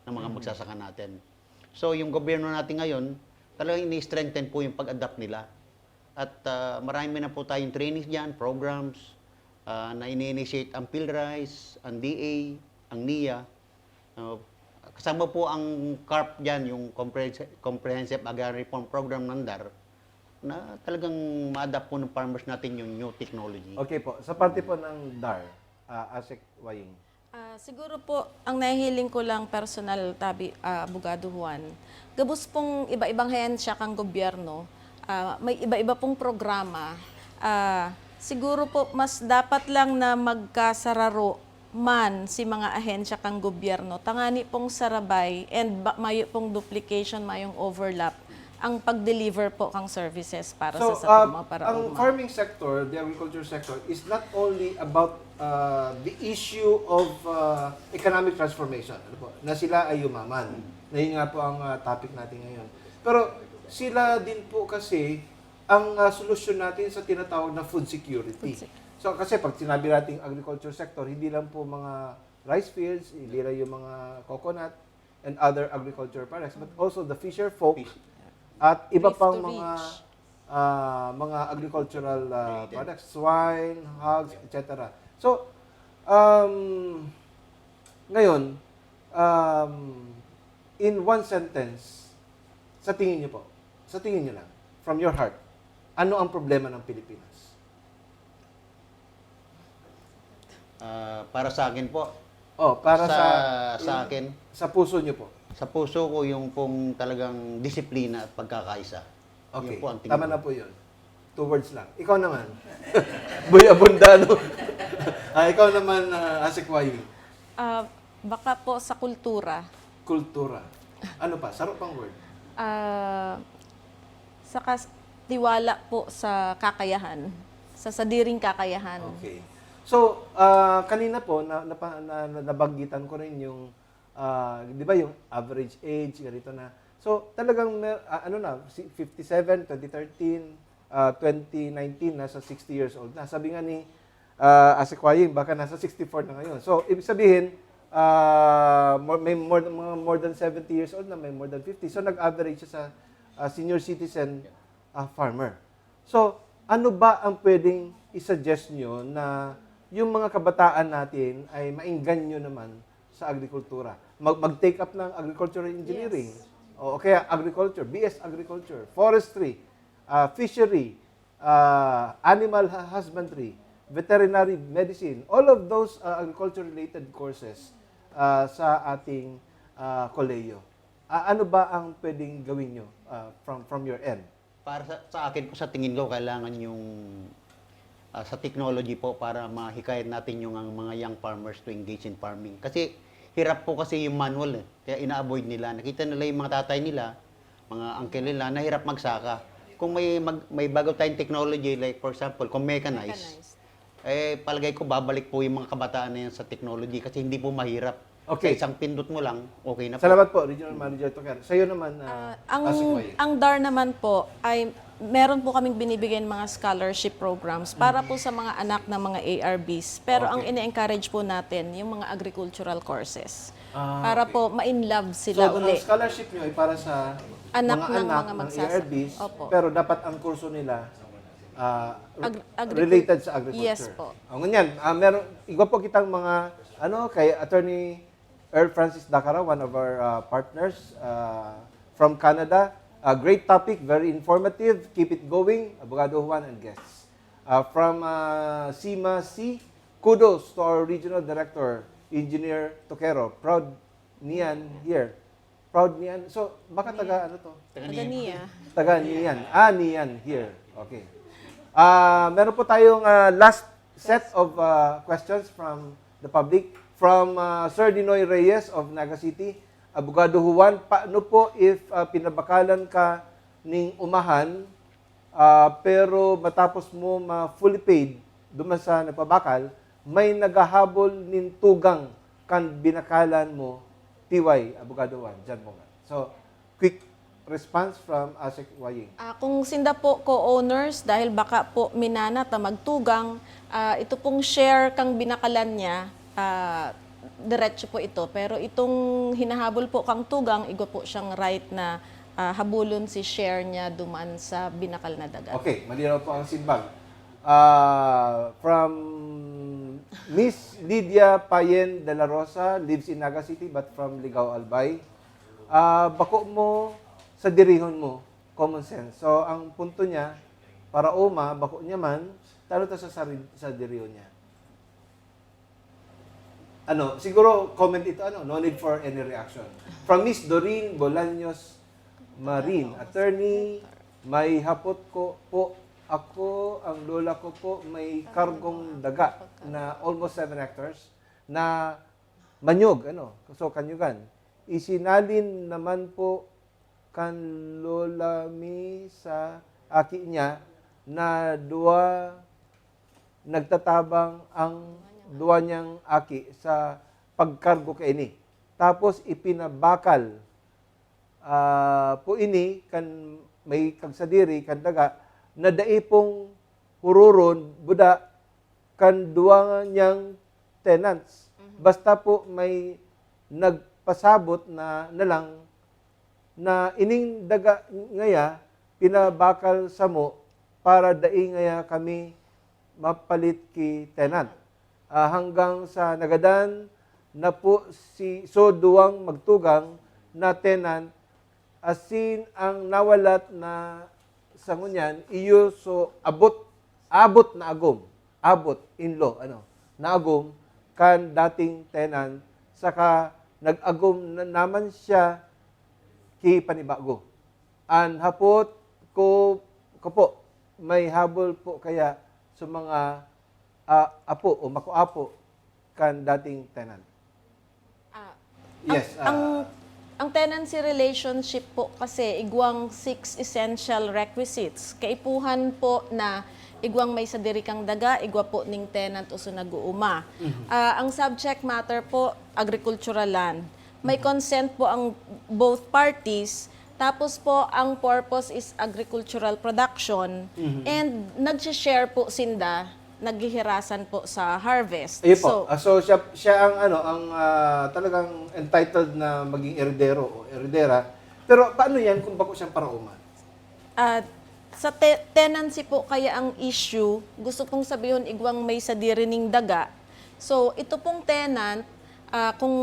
ng mga Mhm. magsasaka natin. So, yung gobyerno natin ngayon, talagang ini-strengthen po yung pag-adapt nila. At, ah, marami na po tayong trainings diyan, programs, ah, na ini-initiate ang PhilRise, ang D A, ang NIA. Ah, kasama po ang CARP diyan, yung Comprehensive, Comprehensive Agrarian Reform Program ng DAR, na talagang ma-adapt po ng farmers natin yung new technology. Okay po. Sa parte po ng DAR, ah, ASEC Waying. Ah, siguro po, ang nahihiling ko lang personal, tabi, ah, Abogado Juan, gabos pong iba-ibang ahensya kan gobyerno, ah, may iba-iba pong programa. Ah, siguro po, mas dapat lang na magkasararo man si mga ahensya kan gobyerno, tangani pong sarabay and ba-, mayo pong duplication, mayong overlap ang pag-deliver po kang services para So, sa, sa uh, mga paraoma. Ang farming sector, the agriculture sector, is not only about, uh, the issue of, uh, economic transformation, ano po, na sila ay yumaman. Na yun nga po ang, uh, topic natin ngayon. Pero sila din po kasi ang, uh, solusyon natin sa tinatawag na food security. Food sec- So, kasi pag sinabi nating agriculture sector, hindi lang po mga rice fields, hindi lang yung mga coconut, and other agriculture products, but also the fisher folk Fish. at iba Reef pang to mga, reach. ah, mga agricultural, ah, Related. products, swine, hogs, Yep. et cetera. So, um, ngayon, um, in one sentence, sa tingin niyo po, sa tingin niyo lang, from your heart, ano ang problema ng Pilipinas? Ah, para sa akin po, Oh, para sa, sa, sa in, akin, sa puso niyo po. Sa puso ko, yung pong talagang disiplina at pagkakaisa. Okay, Yun po ang tingin tama ko. Na po yun. Two words lang. Ikaw naman. Boy Abundano. Ah, ikaw naman, uh, Asik Waying. Ah, baka po sa kultura. Kultura. Ano pa? Saro pang word. Ah, saka s- tiwala po sa kakayahan, sa sadiring kakayahan. Okay. So, ah, kanina po, na, napa- na, na- nabanggitan ko rin yung, ah, di ba yung average age, ganito na. So, talagang, mer- ah, ano na, si- fifty-seven, twenty thirteen, ah, twenty nineteen, nasa sixty years old na. Sabi nga ni uh, Asik Waying, baka nasa sixty-four na ngayon. So, ibig sabihin, uh, more, may more, mga more than seventy years old na, may more than fifty. So, nag-average siya sa uh, senior citizen uh, farmer. So, ano ba ang pwedeng i-suggest nyo na yung mga kabataan natin ay maengganyo naman sa agrikultura? Mag- mag-take up ng agricultural engineering. Yes. O kaya agriculture, B S agriculture, forestry, uh, fishery, uh, animal ha- husbandry, veterinary medicine, all of those uh, agriculture-related courses uh, sa ating uh, kolehiyo. Uh, ano ba ang pwedeng gawin nyo uh, from, from your end? Para sa, sa akin po, sa tingin ko, kailangan yung ah, sa technology po para mahikayat natin yung ang mga young farmers to engage in farming. Kasi hirap po kasi yung manual eh. Kaya ina-avoid nila. Nakita nila yung mga tatay nila, mga uncle nila, na hirap magsaka. Kung may mag, may bago tayong technology, like for example, kung mechanized, Mechanized. eh palagay ko babalik po yung mga kabataan na yan sa technology kasi hindi po mahirap. Okay. Sa isang pindot mo lang, okay na po. Salamat po, Regional Manager Toker. Sa'yo naman, uh, Ah, ang Asik Waying. ang DAR naman po ay meron po kaming binibigay ng mga scholarship programs para po sa mga anak ng mga A R Bs. Pero ang Okay. ine-encourage po natin yung mga agricultural courses. Ah, Para okay. po ma-in love sila So, uli. Ang scholarship nyo ay para sa Anak mga ng anak mga ng magsasa- A R Bs, Opo. Pero dapat ang kurso nila ah, Ag- agricul- related sa agriculture. Yes po. Ang ganyan, ah, meron, igwa po kitang mga, ano, kay Attorney Earl Francis Dakara, one of our uh, partners uh, from Canada. A great topic, very informative. Keep it going, Abogado Juan and guests. Uh, from uh, Sima C, kudos to our regional director, Engineer Toquero. Proud niyan here. Proud niyan. So, baka taga ano to? Taga niya. Taga Nian. Ah, Nian here. Okay. Ah, meron po tayong ah, last set of ah, questions from the public. From ah, Sir Dinoy Reyes of Naga City, Abogado Juan, paano po if ah, pinabakalan ka ning umahan, ah, pero matapos mo ma-fully paid duman sa nagpabakal, may naghahabol nin tugang kan binakalan mo, T Y, Abogado Juan, dyan mo nga. So, quick response from Asik Waying. Ah, kung sinda po co-owners, dahil baka po minana ta magtugang, ah, ito pong share kang binakalan niya, ah, diretso po ito. Pero itong hinahabol po kang tugang, igwa po siyang right na ah, habulon si share niya duman sa binakal na daga. Okay, malinaw po ang simbag. Ah, from Miss Lydia Payen de la Rosa, lives in Naga City but from Ligao, Albay. Ah, bako mo sa dirihon mo, common sense. So, ang punto niya, para uma, bako niya man, talo ta sa, sari- sa dirihon niya. Ano, siguro comment ito, ano, no need for any reaction. From Miss Doreen Bolaños Marin, Attorney, may hapot ko po ako, ang lola ko po may kargong daga na almost seven hectares na manyog, ano, so kanyugan. Isinalin naman po kan lola mi sa aki niya na duwa nagtatabang ang duwa niyang aki sa pagkargo kaini. Tapos ipinabakal ah, po ini kan may kagsadiri kan daga na dai pong huroron buda kan duwa niyang tenants. Basta po may nagpasabot na, na lang na ining daga ngaya pinabakal samo para dai ngaya kami mapalit ki tenant. Ah, hanggang sa nagadan na po si so duwang magtugang na tenant asin ang nawalat na sa ngunyan iyo so abot abot na agom abot in law ano na agom kan dating tenant saka nag-agom na naman siya ki panibago. An hapot Ko, ko po, may habol po kaya sa mga, ah, apo o makuapo kan dating tenant? Ah, Yes, ang, ang, ah, ang tenancy relationship po kasi igwang six essential requisites. Kaipuhan po na igwang may sadiri kang daga, igwa po ning tenant o sa nag-uuma. Ah, ang subject matter po, agricultural land. May consent po ang both parties. Tapos po, ang purpose is agricultural production. And nag-share po sinda, naghihirasan po sa harvest. Ayun po. So, Ah, so siya siya ang ano, ang ah, talagang entitled na maging eredero o eredera. Pero paano 'yan kung bako siyang paraoma? Ah, sa te- tenancy po kaya ang issue, gusto kong sabihon igwang may sadiri ning daga. So, ito pong tenant, ah, kung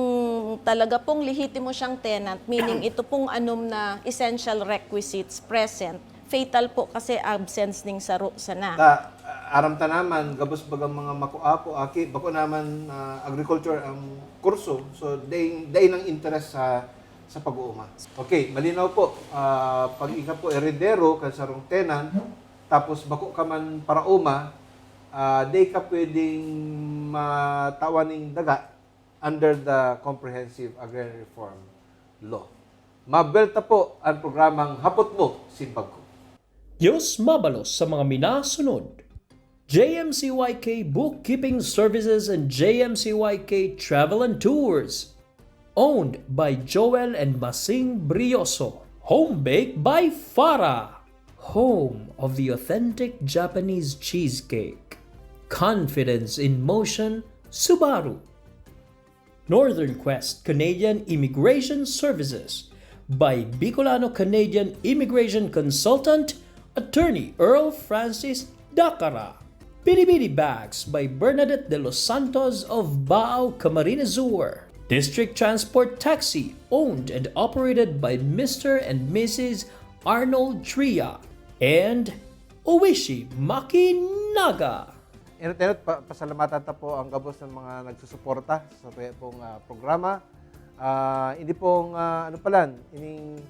talaga pong lehitimo siyang tenant, meaning ito pong anom na essential requisites present, fatal po kasi absence ning saro sana. Ta aram ta naman, gabos bagang mga makuapo, aki, bako naman ah, agriculture ang kurso. So dai dai nang interes sa sa pag-uuma. Okay, malinaw po. Ah, pag ika po eredero kan sarong tenant, tapos bako ka man paraoma, ah, dai ka pwedeng matawan ning daga under the Comprehensive Agrarian Reform Law. Mabuwelta po ang programang Hapot Mo, Simbag Ko. Diyos mabalos sa mga minasunod. J M C Y K Bookkeeping Services and J M C Y K Travel and Tours. Owned by Joel and Masing Brioso. Home baked by Farah. Home of the authentic Japanese cheesecake. Confidence in motion, Subaru. Northern Quest Canadian Immigration Services by Bicolano Canadian Immigration Consultant Attorney Earl Francis Dacara. Binibini Bags by Bernadette De Los Santos of Baao, Camarines Sur. District Transport Taxi, owned and operated by Mister and Missus Arnold Tria. And Oishi Maki Naga. Enot-enot, pa- pasalamatan ta po ang gabos ng mga nagsusuporta sa tuya pong ah, programa. Ah, hindi pong, ah, ano palan, ining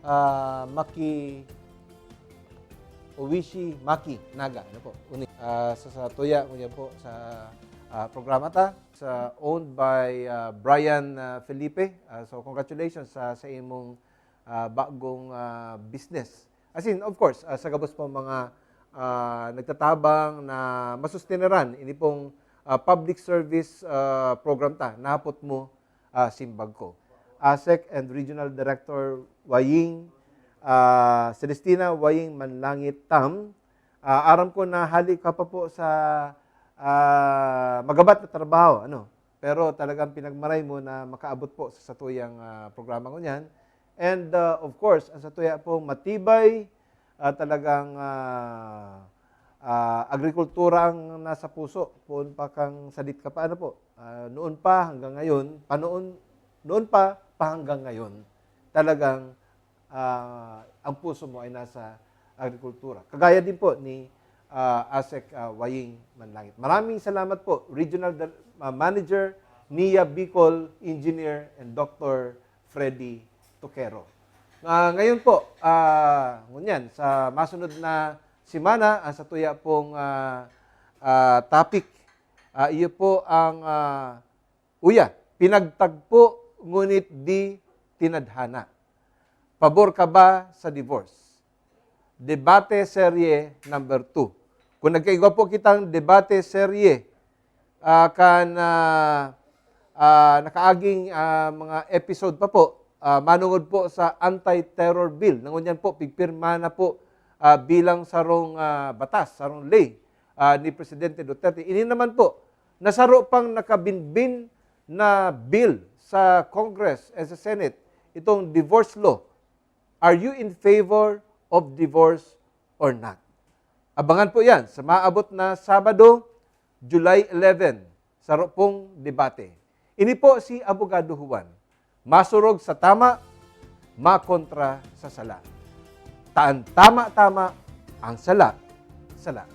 ah, Maki Oishi Maki Naga. Ano po? Uni, ah, sa, sa tuya, ngunyan po, sa ah, programa ta, sa owned by ah, Brian ah, Felipe. Ah, so, congratulations sa, sa imong ah, bagong ah, business. As in, of course, ah, sa gabos po mga ah, nagtatabang na masusteneran ini pong ah, public service ah, program ta, Nahapot Mo, ah, Simbag Ko. ASEC and Regional Director Waying, ah, Celestina Waying Manlangit Tam, ah, aram ko na hali ka pa po sa ah, magabat na trabaho, ano? Pero talagang pinagmaray mo na makaabot po sa satuyang ah, programa ngunyan. And ah, of course, ang satuya pong matibay, ah, talagang ah, ah, agrikultura ang nasa puso. Poon pa kang sadit ka pa, ano po? Ah, noon pa hanggang ngayon, panoon, noon pa, pa hanggang ngayon, talagang ah, ang puso mo ay nasa agrikultura. Kagaya din po ni ah, ASEC ah, Waying Manlangit. Maraming salamat po, Regional Dir- ah, Manager, Nia Bicol, Engineer, and Doctor Freddy Toquero. Ah, ngayon po, ah, ngunyan, sa masunod na semana, ang satuya pong ah, ah, topic, ah, iyo po ang ah, uya, pinagtagpo ngunit di tinadhana. Pabor ka ba sa divorce? Debate Serye number two. Kung nagkaigwa po kitang debate serye, ah, kan ah, ah, nakaaging ah, mga episode pa po, ah, manungod po sa anti-terror bill. Nangunyan po, pigpirma na po ah, bilang sarong ah, batas, sarong ley ah, ni Presidente Duterte. Ini naman po, nasaro pang nakabinbin na bill sa Congress and sa Senate, itong divorce law. Are you in favor of divorce or not? Abangan po yan sa maabot na Sabado, July eleven, saro pong debate. Ini po si Abogado Juan, masurog sa tama, makontra sa sala. Ta an tama, tama, ang sala, sala.